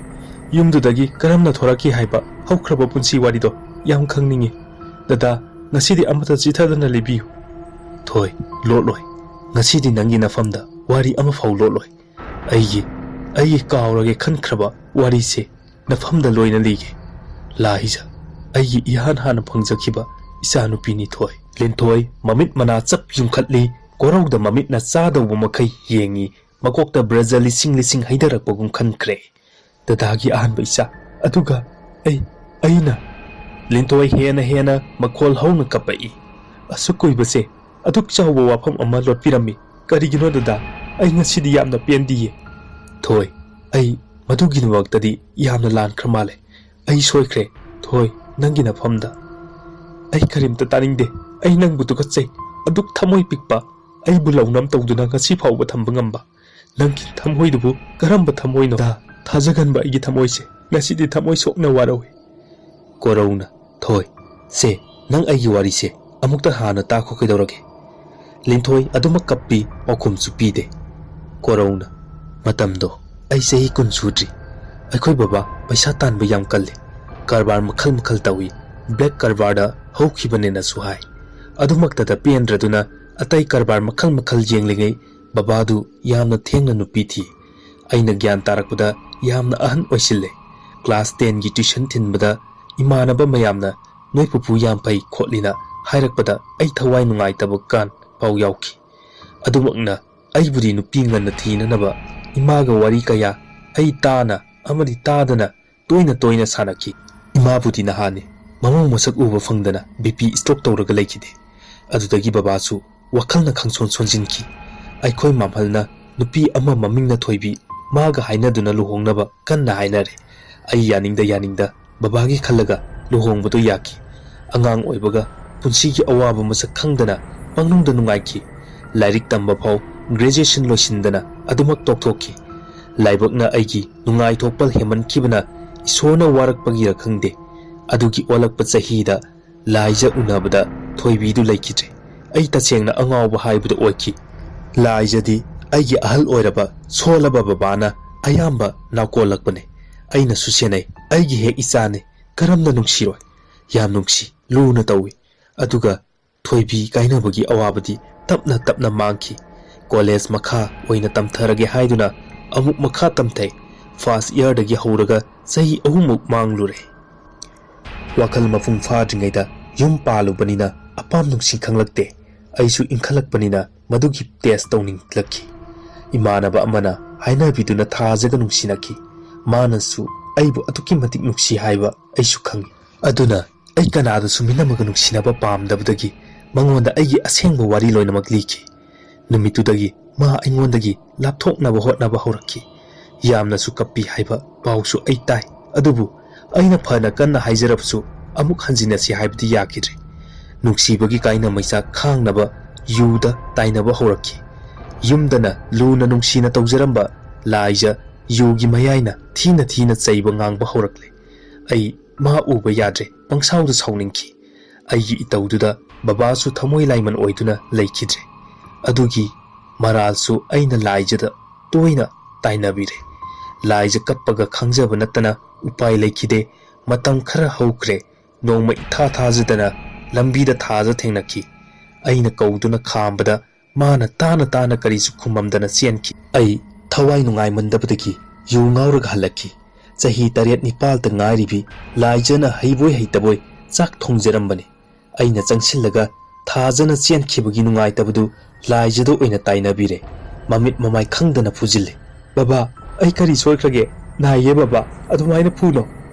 ꯌꯨꯝꯗꯨꯗꯒꯤ ꯀꯔꯝꯅ ꯊꯣꯔꯛꯈꯤ ꯍꯥꯏꯕ ꯍꯧꯈ꯭ꯔꯕ ꯄꯨꯟꯁꯤ ꯋꯥꯔꯤꯗꯣ ꯌꯥꯝ ꯈꯪꯅꯤꯡꯉꯤ꯫ ꯗꯗꯥ, ꯉꯁꯤꯗꯤ ꯑꯃꯠꯇ ꯆꯤꯊꯗꯅ ꯂꯤꯕꯤꯌꯨ꯫" "ꯊꯣꯏ, ꯂꯣꯠꯂꯣꯏ꯫ ꯉꯁꯤꯗꯤ ꯅꯪꯒꯤ ꯅꯐꯝꯗ ꯋꯥꯔꯤ ꯑꯃꯐꯥꯎ ꯂꯣꯠꯂꯣꯏ꯫ ꯑꯩꯒꯤ, ꯑꯩꯒꯤ ꯀꯥꯎꯔꯒꯦ ꯈꯟꯈ꯭ꯔꯕ ꯋꯥꯔꯤꯁꯦ ꯅꯐꯝꯗ ꯂꯣꯏꯅ ꯂꯤꯒꯦ꯫ ꯂꯥꯏꯖ, ꯑꯩꯒꯤ ꯏꯍꯥꯟ ꯍꯥꯟꯅ ꯐꯪꯖꯈꯤꯕ ꯏꯆꯥꯅꯨꯄꯤꯅꯤ ꯊꯣꯏ꯫" ꯂꯤꯟꯊꯣꯏ ꯃꯃꯤꯠ ꯃꯅꯥ ꯆꯞ ꯌꯨꯡꯈꯠꯂꯤ, ꯀꯣꯔꯧꯗ ꯃꯃꯤꯠꯅ ꯆꯥꯗꯧꯕ ꯃꯈꯩ ꯌꯦꯡꯉꯤ, ꯃꯀꯣꯛꯇ ꯕ꯭ꯔꯖ ꯂꯤꯁꯤꯡ ꯂꯤꯁꯤꯡ ꯍꯩꯊꯔꯛꯄꯒꯨꯝ ꯈꯟꯈ꯭ꯔꯦ꯫ "ꯗꯗꯥꯒꯤ ꯑꯍꯥꯟꯕ ꯏꯆꯥ, ꯑꯗꯨꯒ ꯑꯩ, ꯑꯩꯅ..." ꯂꯤꯟꯊꯣꯏ ꯍꯦꯟꯅ ꯍꯦꯟꯅ ꯃꯈꯣꯜ ꯍꯧꯅ ꯀꯞꯄꯛꯏ꯫ "ꯑꯁꯨꯛ ꯀꯨꯏꯕꯁꯦ ꯑꯗꯨꯛ ꯆꯥꯎꯕ ꯋꯥꯐꯝ ꯑꯃ ꯂꯣꯠꯄꯤꯔꯝꯃꯤ꯫ ꯀꯔꯤꯒꯤꯅꯣ ꯗꯗꯥ? ꯑꯩ ꯉꯁꯤꯗꯤ ꯌꯥꯝꯅ ꯄꯦꯟꯗꯤꯌꯦ꯫" "ꯊꯣꯏ, ꯑꯩ ꯃꯗꯨꯒꯤꯗꯃꯛꯇꯗꯤ ꯌꯥꯝꯅ ꯂꯥꯟꯈ꯭ꯔ ꯃꯥꯜꯂꯦ꯫ ꯑꯩ ꯁꯣꯏꯈ꯭ꯔꯦ꯫ ꯊꯣꯏ, ꯅꯪꯒꯤ ꯅꯐꯝꯗ꯫" "ꯑꯩ ꯀꯔꯤꯝꯇ ꯇꯥꯅꯤꯡꯗꯦ꯫ ꯑꯩ ꯅꯪꯕꯨ ꯇꯨꯀꯠꯆꯩ꯫ ꯑꯗꯨꯛ ꯊꯃꯣꯏ ꯄꯤꯛꯄ ꯑꯩꯕꯨ ꯂꯧꯅꯝ ꯇꯧꯗꯨꯅ ꯉꯁꯤ ꯐꯥꯎꯕ ꯊꯝꯕ ꯉꯝꯕ ꯅꯪꯒꯤ ꯊꯃꯣꯏꯗꯨꯕꯨ ꯀꯔꯝꯕ ꯊꯃꯣꯏꯅꯣ? ꯗꯥ, ꯊꯥꯖꯒꯟꯕ ꯑꯩꯒꯤ ꯊꯃꯣꯏꯁꯦ ꯉꯁꯤꯗꯤ ꯊꯃꯣꯏ ꯁꯣꯛꯅ ꯋꯥꯔꯧꯏ꯫" ꯀꯣꯔꯧꯅ, "ꯊꯣꯏ, ꯁꯦ, ꯅꯪ ꯑꯩꯒꯤ ꯋꯥꯔꯤꯁꯦ ꯑꯃꯨꯛꯇ ꯍꯥꯟꯅ ꯇꯥꯈꯣ ꯀꯩꯗꯧꯔꯒꯦ?" ꯂꯤꯟꯊꯣꯏ ꯑꯗꯨꯃꯛ ꯀꯞꯄꯤ, ꯄꯥꯎꯈꯨꯝꯁꯨ ꯄꯤꯗꯦ꯫ ꯀꯣꯔꯧꯅ, "ꯃꯇꯝꯗꯣ ꯑꯩ ꯆꯍꯤ ꯀꯨꯟ ꯁꯨꯗ꯭ꯔꯤ꯫ ꯑꯩꯈꯣꯏ ꯕꯕꯥ ꯄꯩꯁꯥ ꯇꯥꯟꯕ ꯌꯥꯝ ꯀꯜꯂꯤ꯫ ꯀꯔꯕꯥꯔ ꯃꯈꯜ ꯃꯈꯜ ꯇꯧꯏ꯫ ꯕ꯭ꯂꯦꯛ ꯀꯔꯕꯥꯔꯗ ꯍꯧꯈꯤꯕꯅꯦꯅꯁꯨ ꯍꯥꯏ꯫ ꯑꯗꯨꯃꯛꯇꯗ ꯄꯦꯟꯗ꯭ꯔꯗꯨꯅ ꯑꯇꯩ ꯀꯔꯕꯥꯔ ꯃꯈꯜ ꯃꯈꯜ ꯌꯦꯡꯂꯤꯉꯩ ꯕꯕꯥꯗꯨ ꯌꯥꯝꯅ ꯊꯦꯡꯅ ꯅꯨꯄꯤ ꯊꯤ꯫ ꯑꯩꯅ ꯒ꯭ꯌꯥꯟ ꯇꯥꯔꯛꯄꯗ ꯌꯥꯝꯅ ꯑꯍꯟ ꯑꯣꯏꯁꯤꯜꯂꯦ꯫ ꯀ꯭ꯂꯥꯁ ꯇꯦꯟꯒꯤ ꯇ꯭ꯌꯨꯁꯟ ꯊꯤꯟꯕꯗ ꯏꯃꯥꯟꯅꯕ ꯃꯌꯥꯝꯅ ꯅꯣꯏ ꯄꯨꯄꯨ ꯌꯥꯝ ꯐꯩ ꯈꯣꯠꯂꯤꯅ ꯍꯥꯏꯔꯛꯄꯗ ꯑꯩ ꯊꯋꯥꯏ ꯅꯨꯡꯉꯥꯏꯇꯕ ꯀꯥꯟ ꯐꯥꯎ ꯌꯥꯎꯈꯤ꯫ ꯑꯗꯨꯃꯛꯅ ꯑꯩꯕꯨꯗꯤ ꯅꯨꯄꯤ ꯉꯟꯅ ꯊꯤꯅꯅꯕ ꯏꯃꯥꯒ ꯋꯥꯔꯤ ꯀꯌꯥ ꯑꯩ ꯇꯥꯅ ꯑꯃꯗꯤ ꯇꯥꯗꯅ ꯇꯣꯏꯅ ꯇꯣꯏꯅ ꯁꯥꯟꯅꯈꯤ꯫ ꯏꯃꯥꯕꯨꯗꯤ ꯅꯍꯥꯅꯤ, ꯃꯃꯧ ꯃꯁꯛ ꯎꯕ ꯐꯪꯗꯅ ꯕꯤ ꯄꯤ ꯁ꯭ꯇ꯭ꯔꯣꯛ ꯇꯧꯔꯒ ꯂꯩꯈꯤꯗꯦ꯫ ꯑꯗꯨꯗꯒꯤ ꯕꯕꯥꯁꯨ ꯋꯥꯈꯜꯅ ꯈꯪꯁꯣꯟ ꯁꯣꯟꯖꯤꯟꯈꯤ꯫ ꯑꯩꯈꯣꯏ ꯃꯥꯝꯍꯜꯅ ꯅꯨꯄꯤ ꯑꯃ ꯃꯃꯤꯡꯅ ꯊꯣꯏꯕꯤ ꯃꯥꯒ ꯍꯥꯏꯅꯗꯨꯅ ꯂꯨꯍꯣꯡꯅꯕ ꯀꯟꯅ ꯍꯥꯏꯅꯔꯦ꯫ ꯑꯩ ꯌꯥꯅꯤꯡꯗ ꯌꯥꯅꯤꯡꯗ ꯕꯕꯥꯒꯤ ꯈꯜꯂꯒ ꯂꯨꯍꯣꯡꯕꯗꯨ ꯌꯥꯈꯤ꯫ ꯑꯉꯥꯡ ꯑꯣꯏꯕꯒ ꯄꯨꯟꯁꯤꯒꯤ ꯑꯋꯥꯕ ꯃꯁꯛ ꯈꯪꯗꯅ ꯄꯪꯅꯨꯡꯗ ꯅꯨꯡꯉꯥꯏꯈꯤ꯫ ꯂꯥꯏꯔꯤꯛ ꯇꯝꯕ ꯐꯥꯎ graduation ꯂꯣꯏꯁꯤꯟꯗꯅ ꯑꯗꯨꯃꯛ ꯇꯣꯛꯊꯣꯛꯈꯤ꯫ ꯂꯥꯏꯕꯛꯅ ꯑꯩꯒꯤ ꯅꯨꯡꯉꯥꯏꯊꯣꯛꯄ ꯍꯦꯟꯃꯟꯈꯤꯕꯅ ꯏꯁꯣꯔꯅ ꯋꯥꯔꯛꯄꯒꯤꯔ ꯈꯪꯗꯦ, ꯑꯗꯨꯒꯤ ꯑꯣꯜꯂꯛꯄ ꯆꯍꯤꯗ ꯂꯥꯏꯖ ꯎꯅꯕꯗ ꯊꯣꯏꯕꯤꯗꯨ ꯂꯩꯈꯤꯗ꯭ꯔꯦ꯫ ꯑꯩ ꯇꯁꯦꯡꯅ ꯑꯉꯥꯎꯕ ꯍꯥꯏꯕꯗꯨ ꯑꯣꯏꯈꯤ꯫ ꯂꯥꯏꯖꯗꯤ ꯑꯩꯒꯤ ꯑꯍꯜ ꯑꯣꯏꯔꯕ ꯁꯣꯜꯂꯕ ꯕꯕꯥꯅ ꯑꯌꯥꯝꯕ ꯅꯥꯀꯣꯜꯂꯛꯄꯅꯦ꯫ ꯑꯩꯅꯁꯨ ꯁꯦꯟꯅꯩ꯫ ꯑꯩꯒꯤ ꯍꯦꯛ ꯏꯆꯥꯅꯤ꯫ ꯀꯔꯝꯅ ꯅꯨꯡꯁꯤꯔꯣꯏ? ꯌꯥꯝ ꯅꯨꯡꯁꯤ, ꯂꯨꯅ ꯇꯧꯏ꯫ ꯑꯗꯨꯒ ꯊꯣꯏꯕꯤ ꯀꯥꯏꯅꯕꯒꯤ ꯑꯋꯥꯕꯗꯤ ꯇꯞꯅ ꯇꯞꯅ ꯃꯥꯡꯈꯤ꯫ ꯀꯣꯂꯦꯖ ꯃꯈꯥ ꯑꯣꯏꯅ ꯇꯝꯊꯔꯒꯦ ꯍꯥꯏꯗꯨꯅ ꯑꯃꯨꯛ ꯃꯈꯥ ꯇꯝꯊꯩ꯫ First yearꯗꯒꯤ ꯍꯧꯔꯒ ꯆꯍꯤ ꯑꯍꯨꯝꯃꯨꯛ ꯃꯥꯡꯂꯨꯔꯦ꯫ ꯋꯥꯈꯜ ꯃꯄꯨꯡ ꯐꯥꯗ꯭ꯔꯤꯉꯩꯗ ꯌꯨꯝ ꯄꯥꯜꯂꯨꯕꯅꯤꯅ ꯑꯄꯥꯝ ꯅꯨꯡꯁꯤ ꯈꯪꯂꯛꯇꯦ꯫ ꯑꯩꯁꯨ ꯏꯟꯈꯠꯂꯛꯄꯅꯤꯅ ꯃꯗꯨꯒꯤ test ꯇꯧꯅꯤꯡꯂꯛꯈꯤ꯫ ꯏꯃꯥꯟꯅꯕ ꯑꯃꯅ ꯍꯥꯏꯅꯕꯤꯗꯨꯅ ꯊꯥꯖꯒ ꯅꯨꯡꯁꯤꯅꯈꯤ꯫ ꯃꯥꯅꯁꯨ ꯑꯩꯕꯨ ꯑꯗꯨꯛꯀꯤ ꯃꯇꯤꯛ ꯅꯨꯡꯁꯤ ꯍꯥꯏꯕ ꯑꯩꯁꯨ ꯈꯪꯏ꯫ ꯑꯗꯨꯅ ꯑꯩ ꯀꯅꯥꯗꯁꯨ ꯃꯤꯅꯝꯃꯒ ꯅꯨꯡꯁꯤꯅꯕ ꯄꯥꯝꯗꯕꯗꯒꯤ ꯃꯉꯣꯟꯗ ꯑꯩꯒꯤ ꯑꯁꯦꯡꯕ ꯋꯥꯔꯤ ꯂꯣꯏꯅꯃꯛ ꯂꯤꯈꯤ꯫ ꯅꯨꯃꯤꯠꯇꯨꯗꯒꯤ ꯃꯥ ꯑꯩꯉꯣꯟꯗꯒꯤ ꯂꯥꯞꯊꯣꯛꯅꯕ ꯍꯣꯠꯅꯕ ꯍꯧꯔꯛꯈꯤ꯫ ꯌꯥꯝꯅꯁꯨ ꯀꯞꯄꯤ ꯍꯥꯏꯕ ꯄꯥꯎꯁꯨ ꯑꯩ ꯇꯥꯏ꯫ ꯑꯗꯨꯕꯨ ꯑꯩꯅ ꯐꯅ ꯀꯟꯅ ꯍꯥꯏꯖꯔꯕꯁꯨ ꯑꯃꯨꯛ ꯍꯟꯖꯤꯟꯅꯁꯤ ꯍꯥꯏꯕꯗꯤ ꯌꯥꯈꯤꯗ꯭ꯔꯦ꯫ ꯅꯨꯡꯁꯤꯕꯒꯤ ꯀꯥꯏꯅ ꯃꯩꯆꯥꯛ ꯈꯥꯡꯅꯕ ꯌꯨꯗ ꯇꯥꯏꯅꯕ ꯍꯧꯔꯛꯈꯤ꯫ ꯌꯨꯝꯗꯅ ꯂꯨꯅ ꯅꯨꯡꯁꯤꯅ ꯇꯧꯖꯔꯝꯕ ꯂꯥꯏꯖ ꯌꯨꯒꯤ ꯃꯌꯥꯏꯅ ꯊꯤꯅ ꯊꯤꯅ ꯆꯩꯕ ꯉꯥꯡꯕ ꯍꯧꯔꯛꯂꯦ꯫ ꯑꯩ ꯃꯥ ꯎꯕ ꯌꯥꯗ꯭ꯔꯦ, ꯄꯪꯁꯥꯎꯗ ꯁꯥꯎꯅꯤꯡꯈꯤ꯫ ꯑꯩꯒꯤ ꯏꯇꯧꯗꯨꯗ ꯕꯕꯥꯁꯨ ꯊꯃꯣꯏ ꯂꯥꯏꯃꯟ ꯑꯣꯏꯗꯨꯅ ꯂꯩꯈꯤꯗ꯭ꯔꯦ꯫ ꯑꯗꯨꯒꯤ ꯃꯔꯥꯜꯁꯨ ꯑꯩꯅ ꯂꯥꯏꯖꯗ ꯇꯣꯏꯅ ꯇꯥꯏꯅꯕꯤꯔꯦ꯫ ꯂꯥꯏꯖ ꯀꯞꯄꯒ ꯈꯥꯡꯖꯕ ꯅꯠꯇꯅ ꯎꯄꯥꯏ ꯂꯩꯈꯤꯗꯦ꯫ ꯃꯇꯝ ꯈꯔ ꯍꯧꯈ꯭ꯔꯦ꯫ ꯅꯣꯡꯃ ꯏꯊꯥ ꯊꯥꯖꯗꯅ ꯂꯝꯕꯤꯗ ꯊꯥꯖ ꯊꯦꯡꯅꯈꯤ꯫ ꯑꯩꯅ ꯀꯧꯗꯨꯅ ꯈꯥꯝꯕꯗ ꯃꯥꯅ ꯇꯥꯅ ꯇꯥꯅ ꯀꯔꯤꯁꯨ ꯈꯨꯝꯃꯝꯗꯅ ꯆꯦꯟꯈꯤ꯫ ꯑꯩ ꯊꯋꯥꯏ ꯅꯨꯡꯉꯥꯏꯃꯟꯗꯕꯗꯒꯤ ꯌꯨ ꯉꯥꯎꯔꯒ ꯍꯜꯂꯛꯈꯤ꯫ ꯆꯍꯤ ꯇꯔꯦꯠ ꯅꯤꯄꯥꯜꯇ ꯉꯥꯏꯔꯤꯕꯤ ꯂꯥꯏꯖꯅ ꯍꯩꯕꯣꯏ ꯍꯩꯇꯕꯣꯏ ꯆꯥꯛ ꯊꯣꯡꯖꯔꯝꯕꯅꯤ꯫ ꯑꯩꯅ ꯆꯪꯁꯤꯜꯂꯒ ꯊꯥꯖꯅ ꯆꯦꯟꯈꯤꯕꯒꯤ ꯅꯨꯡꯉꯥꯏꯇꯕꯗꯨ ꯂꯥꯏꯖꯗ ꯑꯣꯏꯅ ꯇꯥꯏꯅꯕꯤꯔꯦ꯫ ꯃꯃꯤꯠ ꯃꯃꯥꯏ ꯈꯪꯗꯅ ꯐꯨꯖꯤꯜꯂꯦ꯫ "ꯕꯕꯥ, ꯑꯩ ꯀꯔꯤ ꯁꯣꯏꯈ꯭ꯔꯒꯦ? ꯅꯥꯏꯌꯦ ꯕꯕꯥ, ꯑꯗꯨꯃꯥꯏꯅ ꯐꯨꯅꯣ!"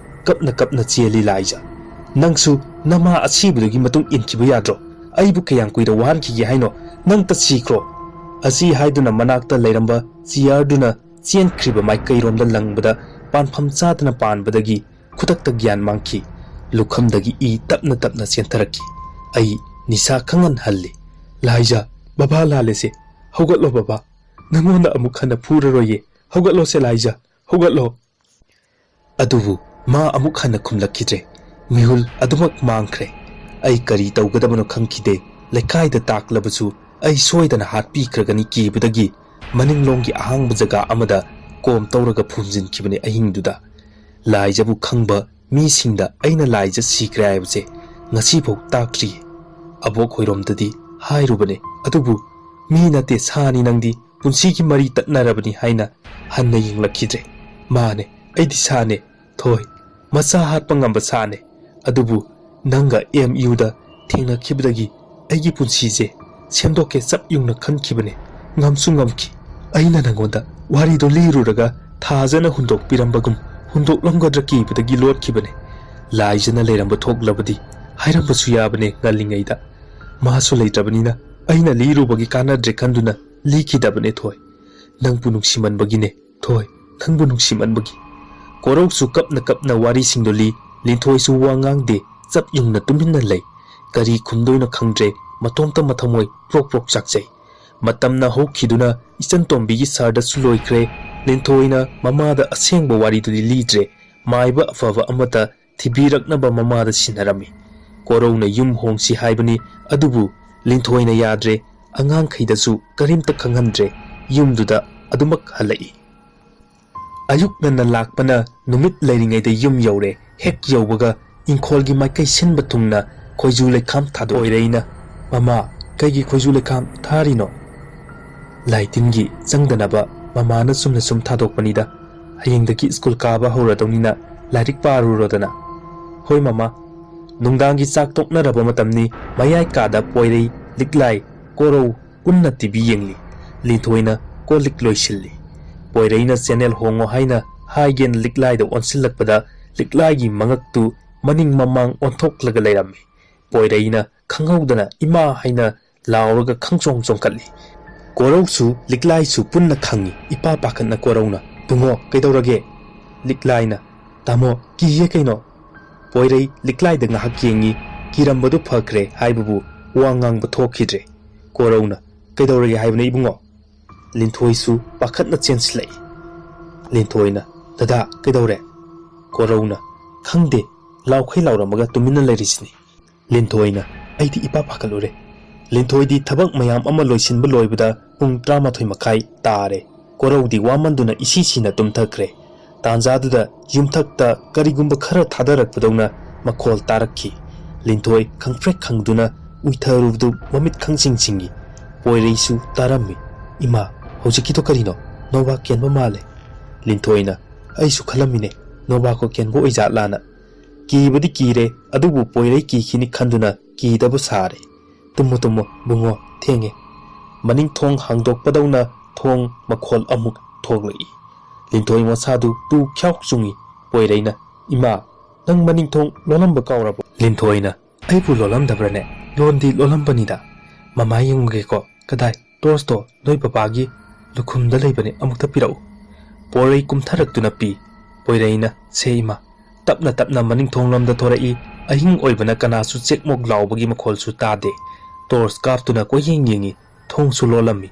ꯀꯞꯅ ꯀꯞꯅ ꯆꯦꯜꯂꯤ ꯂꯥꯏꯖ꯫ "ꯅꯪꯁꯨ ꯅꯃꯥ ꯑꯁꯤꯕꯗꯨꯒꯤ ꯃꯇꯨꯡ ꯏꯟꯈꯤꯕ ꯌꯥꯗ꯭ꯔꯣ? ꯑꯩꯕꯨ ꯀꯌꯥꯝ ꯀꯨꯏꯅ ꯋꯥꯍꯟꯈꯤꯒꯦ ꯍꯥꯏꯅꯣ? ꯅꯪ ꯇꯁꯤꯈ꯭ꯔꯣ!" ꯑꯁꯤ ꯍꯥꯏꯗꯨꯅ ꯃꯅꯥꯛꯇ ꯂꯩꯔꯝꯕ ꯆꯤꯌꯔꯗꯨꯅ ꯆꯦꯟꯈ꯭ꯔꯤꯕ ꯃꯥꯏꯀꯩꯔꯣꯝꯗ ꯂꯪꯕꯗ ꯄꯥꯟꯐꯝ ꯆꯥꯗꯅ ꯄꯥꯟꯕꯗꯒꯤ ꯈꯨꯗꯛꯇ ꯒ꯭ꯌꯥꯟ ꯃꯥꯡꯈꯤ꯫ ꯂꯨꯈꯝꯗꯒꯤ ꯏ ꯇꯞꯅ ꯇꯞꯅ ꯆꯦꯟꯊꯔꯛꯈꯤ꯫ ꯑꯩ ꯅꯤꯁꯥ ꯈꯪꯍꯟꯍꯜꯂꯤ꯫ "ꯂꯥꯏꯖ, ꯕꯕꯥ ꯂꯥꯜꯂꯦꯁꯦ꯫ ꯍꯧꯒꯠꯂꯣ ꯕꯕꯥ꯫ ꯅꯪꯉꯣꯟꯗ ꯑꯃꯨꯛ ꯍꯟꯅ ꯐꯨꯔꯔꯣꯏꯌꯦ꯫ ꯍꯧꯒꯠꯂꯣꯁꯦ ꯂꯥꯏꯖ, ꯍꯧꯒꯠꯂꯣ꯫" ꯑꯗꯨꯕꯨ ꯃꯥ ꯑꯃꯨꯛ ꯍꯟꯅ ꯈꯨꯝꯂꯛꯈꯤꯗ꯭ꯔꯦ꯫ ꯃꯤꯍꯨꯜ ꯑꯗꯨꯃꯛ ꯃꯥꯡꯈ꯭ꯔꯦ꯫ ꯑꯩ ꯀꯔꯤ ꯇꯧꯒꯗꯕꯅꯣ ꯈꯪꯈꯤꯗꯦ꯫ ꯂꯩꯀꯥꯏꯗ ꯇꯥꯛꯂꯕꯁꯨ ꯑꯩ ꯁꯣꯏꯗꯅ ꯍꯥꯠꯄꯤꯈ꯭ꯔꯒꯅꯤ ꯀꯤꯕꯗꯒꯤ ꯃꯅꯤꯡꯂꯣꯝꯒꯤ ꯑꯍꯥꯡꯕ ꯖꯒꯥ ꯑꯃꯗ ꯀꯣꯝ ꯇꯧꯔꯒ ꯐꯨꯝꯖꯤꯟꯈꯤꯕꯅꯤ ꯑꯍꯤꯡꯗꯨꯗ꯫ ꯂꯥꯏꯖꯕꯨ ꯈꯪꯕ ꯃꯤꯁꯤꯡꯗ ꯑꯩꯅ ꯂꯥꯏꯖ ꯁꯤꯈ꯭ꯔꯦ ꯍꯥꯏꯕꯁꯦ ꯉꯁꯤꯐꯥꯎ ꯇꯥꯛꯇ꯭ꯔꯤꯌꯦ꯫ ꯑꯕꯣꯛ ꯍꯣꯏꯔꯣꯝꯗꯗꯤ ꯍꯥꯏꯔꯨꯕꯅꯦ, ꯑꯗꯨꯕꯨ "ꯃꯤ ꯅꯠꯇꯦ, ꯁꯥꯅꯤ ꯅꯪꯗꯤ, ꯄꯨꯟꯁꯤꯒꯤ ꯃꯔꯤ ꯇꯠꯅꯔꯕꯅꯤ" ꯍꯥꯏꯅ ꯍꯟꯅ ꯌꯦꯡꯂꯛꯈꯤꯗ꯭ꯔꯦ꯫ "ꯃꯥꯅꯦ, ꯑꯩꯗꯤ ꯁꯥꯅꯦ, ꯊꯣꯏ꯫ ꯃꯆꯥ ꯍꯥꯠꯄ ꯉꯝꯕ ꯁꯥꯅꯦ꯫ ꯑꯗꯨꯕꯨ ꯅꯪꯒ ꯑꯦꯝ ꯌꯨꯗ ꯊꯦꯡꯅꯈꯤꯕꯗꯒꯤ ꯑꯩꯒꯤ ꯄꯨꯟꯁꯤꯁꯦ ꯁꯦꯝꯗꯣꯛꯀꯦ ꯆꯞ ꯌꯨꯡꯅ ꯈꯟꯈꯤꯕꯅꯦ꯫ ꯉꯝꯁꯨ ꯉꯝꯈꯤ꯫ ꯑꯩꯅ ꯅꯪꯉꯣꯟꯗ ꯋꯥꯔꯤꯗꯣ ꯂꯤꯔꯨꯔꯒ ꯊꯥꯖꯅ ꯍꯨꯟꯗꯣꯛꯄꯤꯔꯝꯕꯒꯨꯝ ꯍꯨꯟꯗꯣꯛꯂꯝꯒꯗ꯭ꯔꯥ ꯀꯤꯕꯗꯒꯤ ꯂꯣꯠꯈꯤꯕꯅꯦ꯫ ꯂꯥꯏꯖꯅ ꯂꯩꯔꯝꯕ ꯊꯣꯛꯂꯕꯗꯤ ꯍꯥꯏꯔꯝꯕꯁꯨ ꯌꯥꯕꯅꯦ ꯉꯜꯂꯤꯉꯩꯗ꯫ ꯃꯥꯁꯨ ꯂꯩꯇ꯭ꯔꯕꯅꯤꯅ ꯑꯩꯅ ꯂꯤꯔꯨꯕꯒꯤ ꯀꯥꯟꯅꯗ꯭ꯔꯦ ꯈꯟꯗꯨꯅ ꯂꯤꯈꯤꯗꯕꯅꯦ ꯊꯣꯏ꯫ ꯅꯪꯕꯨ ꯅꯨꯡꯁꯤꯃꯟꯕꯒꯤꯅꯦ ꯊꯣꯏ, ꯅꯪꯕꯨ ꯅꯨꯡꯁꯤꯃꯟꯕꯒꯤ꯫" ꯀꯣꯔꯧꯁꯨ ꯀꯞꯅ ꯀꯞꯅ ꯋꯥꯔꯤꯁꯤꯡꯗꯣ ꯂꯤ꯫ ꯂꯤꯟꯊꯣꯏꯁꯨ ꯋꯥ ꯉꯥꯡꯗꯦ, ꯆꯞ ꯌꯨꯡꯅ ꯇꯨꯃꯤꯟꯅ ꯂꯩ꯫ ꯀꯔꯤ ꯈꯨꯝꯗꯣꯏꯅꯣ ꯈꯪꯗ꯭ꯔꯦ, ꯃꯇꯣꯝꯇ ꯃꯊꯃꯣꯏ ꯄ꯭ꯔꯣꯛ ꯄ꯭ꯔꯣꯛ ꯆꯥꯛꯆꯩ꯫ ꯃꯇꯝꯅ ꯍꯧꯈꯤꯗꯨꯅ ꯏꯆꯟ ꯇꯣꯝꯕꯤꯒꯤ ꯁꯍꯔꯗꯁꯨ ꯂꯣꯏꯈ꯭ꯔꯦ꯫ ꯂꯤꯟꯊꯣꯏꯅ ꯃꯃꯥꯗ ꯑꯁꯦꯡꯕ ꯋꯥꯔꯤꯗꯨꯗꯤ ꯂꯤꯗ꯭ꯔꯦ꯫ ꯃꯥꯏꯕ ꯑꯐꯕ ꯑꯃꯇ ꯊꯤꯕꯤꯔꯛꯅꯕ ꯃꯃꯥꯗ ꯁꯤꯟꯅꯔꯝꯃꯤ꯫ ꯀꯣꯔꯧꯅ ꯌꯨꯝ ꯍꯣꯡꯁꯤ ꯍꯥꯏꯕꯅꯤ, ꯑꯗꯨꯕꯨ ꯂꯤꯟꯊꯣꯏꯅ ꯌꯥꯗ꯭ꯔꯦ꯫ ꯑꯉꯥꯡꯈꯩꯗꯁꯨ ꯀꯔꯤꯝꯇ ꯈꯪꯍꯟꯗ꯭ꯔꯦ꯫ ꯌꯨꯝꯗꯨꯗ ꯑꯗꯨꯃꯛ ꯍꯜꯂꯛꯏ꯫ ꯑꯌꯨꯛ ꯉꯟꯅ ꯂꯥꯛꯄꯅ ꯅꯨꯃꯤꯠ ꯂꯩꯔꯤꯉꯩꯗ ꯌꯨꯝ ꯌꯧꯔꯦ꯫ ꯍꯦꯛ ꯌꯧꯕꯒ ꯏꯪꯈꯣꯜꯒꯤ ꯃꯥꯏꯀꯩ ꯁꯤꯟꯕ ꯊꯨꯡꯅ ꯈꯣꯏꯖꯨ ꯂꯩꯈꯥꯝ ꯊꯥꯗꯣꯛꯏ꯫ ꯄꯣꯏꯔꯩꯅ, "ꯃꯃꯥ, ꯀꯩꯒꯤ ꯈꯣꯏꯖꯨ ꯂꯩꯈꯥꯝ ꯊꯥꯔꯤꯅꯣ?" "ꯂꯥꯏꯇꯤꯟꯒꯤ ꯆꯪꯗꯅꯕ ꯃꯃꯥꯅ ꯆꯨꯝꯅ ꯁꯨꯝ ꯊꯥꯗꯣꯛꯄꯅꯤꯗ꯫ ꯍꯌꯦꯡꯗꯒꯤ ꯁ꯭ꯀꯨꯜ ꯀꯥꯕ ꯍꯧꯔꯗꯧꯅꯤꯅ ꯂꯥꯏꯔꯤꯛ ꯄꯥꯔꯨꯔꯣꯗꯅ꯫" "ꯍꯣꯏ ꯃꯃꯥ꯫" ꯅꯨꯡꯗꯥꯡꯒꯤ ꯆꯥꯛ ꯇꯣꯛꯅꯔꯕ ꯃꯇꯝꯅꯤ꯫ ꯃꯌꯥꯏ ꯀꯥꯗ ꯄꯣꯏꯔꯩ, ꯂꯤꯛꯂꯥꯏ, ꯀꯣꯔꯧ ꯄꯨꯟꯅ ꯇꯤꯚꯤ ꯌꯦꯡꯂꯤ꯫ ꯂꯤꯟꯊꯣꯏꯅ ꯀꯣꯜ ꯂꯤꯛ ꯂꯣꯏꯁꯤꯜꯂꯤ꯫ ꯄꯣꯏꯔꯩꯅ ꯆꯦꯅꯦꯜ ꯍꯣꯡꯉꯣ ꯍꯥꯏꯅ ꯍꯥꯏꯒꯦꯅ ꯂꯤꯛꯂꯥꯏꯗ ꯑꯣꯟꯁꯤꯜꯂꯛꯄꯗ ꯂꯤꯛꯂꯥꯏꯒꯤ ꯃꯉꯛꯇꯨ ꯃꯅꯤꯡ ꯃꯃꯥꯡ ꯑꯣꯟꯊꯣꯛꯂꯒ ꯂꯩꯔꯝꯃꯤ꯫ ꯄꯣꯏꯔꯩꯅ ꯈꯪꯍꯧꯗꯅ "ꯏꯃꯥ" ꯍꯥꯏꯅ ꯂꯥꯎꯔꯒ ꯈꯪꯆꯣꯡ ꯆꯣꯡꯈꯠꯂꯤ꯫ ꯀꯣꯔꯧꯁꯨ ꯂꯤꯛꯂꯥꯏꯁꯨ ꯄꯨꯟꯅ ꯈꯪꯏ꯫ ꯏꯄꯥ ꯄꯥꯈꯠꯅ ꯀꯣꯔꯧꯅ, "ꯕꯨꯡꯉꯣ, ꯀꯩꯗꯧꯔꯒꯦ?" ꯂꯤꯛꯂꯥꯏꯅ, "ꯇꯥꯃꯣ, ꯀꯤꯌꯦ ꯀꯩꯅꯣ?" ꯄꯣꯏꯔꯩ ꯂꯤꯛꯂꯥꯏꯗ ꯉꯥꯏꯍꯥꯛ ꯌꯦꯡꯉꯤ꯫ ꯀꯤꯔꯝꯕꯗꯨ ꯐꯈ꯭ꯔꯦ ꯍꯥꯏꯕꯕꯨ ꯋꯥ ꯉꯥꯡꯕ ꯊꯣꯛꯈꯤꯗ꯭ꯔꯦ꯫ ꯀꯣꯔꯧꯅ, "ꯀꯩꯗꯧꯔꯒꯦ ꯍꯥꯏꯕꯅꯣ ꯏꯕꯨꯡꯉꯣ?" ꯂꯤꯟꯊꯣꯏꯁꯨ ꯄꯥꯈꯠꯅ ꯆꯦꯟꯁꯤꯜꯂꯛꯏ꯫ ꯂꯤꯟꯊꯣꯏꯅ, "ꯗꯗꯥ, ꯀꯩꯗꯧꯔꯦ?" ꯀꯣꯔꯧꯅ, "ꯈꯪꯗꯦ, ꯂꯥꯎꯈꯩ ꯂꯥꯎꯔꯝꯃꯒ ꯇꯨꯃꯤꯟꯅ ꯂꯩꯔꯤꯁꯤꯅꯤ꯫" ꯂꯤꯟꯊꯣꯏꯅ, "ꯑꯩꯗꯤ ꯏꯄꯥ ꯄꯥꯈꯠꯂꯨꯔꯦ꯫" ꯂꯤꯟꯊꯣꯏꯗꯤ ꯊꯕꯛ ꯃꯌꯥꯝ ꯑꯃ ꯂꯣꯏꯁꯤꯟꯕ ꯂꯣꯏꯕꯗ ꯄꯨꯡ ꯇꯔꯥꯃꯥꯊꯣꯏ ꯃꯈꯥꯏ ꯇꯥꯔꯦ꯫ ꯀꯣꯔꯧꯗꯤ ꯋꯥꯃꯟꯗꯨꯅ ꯏꯁꯤ ꯁꯤꯅ ꯇꯨꯝꯊꯈ꯭ꯔꯦ꯫ ꯇꯥꯟꯖꯥꯗꯨꯗ ꯌꯨꯝꯊꯛꯇ ꯀꯔꯤꯒꯨꯝꯕ ꯈꯔ ꯊꯥꯗꯔꯛꯄꯗꯧꯅ ꯃꯈꯣꯜ ꯇꯥꯔꯛꯈꯤ꯫ ꯂꯤꯟꯊꯣꯏ ꯈꯪꯄ꯭ꯔꯦꯛ ꯈꯪꯗꯨꯅ ꯎꯏꯊꯔꯨꯕꯗꯨ ꯃꯃꯤꯠ ꯈꯪꯁꯤꯡ ꯁꯤꯡꯏ꯫ ꯄꯣꯏꯔꯩꯁꯨ ꯇꯥꯔꯝꯃꯤ꯫ "ꯏꯃꯥ, ꯍꯧꯖꯤꯛꯀꯤꯗꯣ ꯀꯔꯤꯅꯣ? ꯅꯣꯕꯥ ꯀꯦꯟꯕ ꯃꯥꯜꯂꯦ꯫" ꯂꯤꯟꯊꯣꯏꯅ, "ꯑꯩꯁꯨ ꯈꯜꯂꯝꯃꯤꯅꯦ, ꯅꯣꯕꯥꯀꯣ ꯀꯦꯟꯕ ꯑꯣꯏꯖꯥꯠꯂꯥꯅ꯫" ꯀꯤꯕꯗꯤ ꯀꯤꯔꯦ, ꯑꯗꯨꯕꯨ ꯄꯣꯏꯔꯩ ꯀꯤꯈꯤꯅꯤ ꯈꯟꯗꯨꯅ ꯀꯤꯗꯕ ꯁꯥꯔꯦ꯫ "ꯇꯨꯝꯃꯣ, ꯇꯨꯝꯃꯣ, ꯕꯨꯡꯉꯣ, ꯊꯦꯡꯉꯦ꯫" ꯃꯅꯤꯡ ꯊꯣꯡ ꯍꯥꯡꯗꯣꯛꯄꯗꯧꯅ ꯊꯣꯡ ꯃꯈꯣꯜ ꯑꯃꯨꯛ ꯊꯣꯛꯂꯛꯏ꯫ ꯂꯤꯟꯊꯣꯏ ꯃꯁꯥꯗꯨ ꯇꯨ ꯈ꯭ꯌꯥꯎ ꯆꯨꯡꯏ꯫ ꯄꯣꯏꯔꯩꯅ, "ꯏꯃꯥ, ꯅꯪ ꯃꯅꯤꯡ ꯊꯣꯡ ꯂꯣꯜꯂꯝꯕ ꯀꯥꯎꯔꯕꯣ?" ꯂꯤꯟꯊꯣꯏꯅ, "ꯑꯩꯕꯨ ꯂꯣꯜꯂꯝꯗꯕ꯭ꯔꯅꯦ? ꯂꯣꯟꯗꯤ ꯂꯣꯜꯂꯝꯕꯅꯤꯗ꯫ ꯃꯃꯥ ꯌꯦꯡꯉꯨꯒꯦꯀꯣ꯫ ꯀꯗꯥꯏ? ꯇꯣꯔꯁꯇꯣ ꯅꯣꯏ ꯄꯄꯥꯒꯤ ꯂꯨꯈꯨꯝꯗ ꯂꯩꯕꯅꯦ, ꯑꯃꯨꯛꯇ ꯄꯤꯔꯛꯎ꯫" ꯄꯣꯏꯔꯩ ꯀꯨꯝꯊꯔꯛꯇꯨꯅ ꯄꯤ꯫ ꯄꯣꯏꯔꯩꯅ, "ꯁꯦ ꯏꯃꯥ꯫" ꯇꯞꯅ ꯇꯞꯅ ꯃꯅꯤꯡ ꯊꯣꯡꯂꯣꯝꯗ ꯊꯣꯔꯛꯏ꯫ ꯑꯍꯤꯡ ꯑꯣꯏꯕꯅ ꯀꯅꯥꯁꯨ ꯆꯦꯛꯃꯣꯛ ꯂꯥꯎꯕꯒꯤ ꯃꯈꯣꯜꯁꯨ ꯇꯥꯗꯦ꯫ ꯇꯣꯔꯁ ꯀꯥꯞꯇꯨꯅ ꯀꯣꯏꯌꯦꯡ ꯌꯦꯡꯉꯤ꯫ ꯊꯣꯡꯁꯨ ꯂꯣꯜꯂꯝꯃꯤ꯫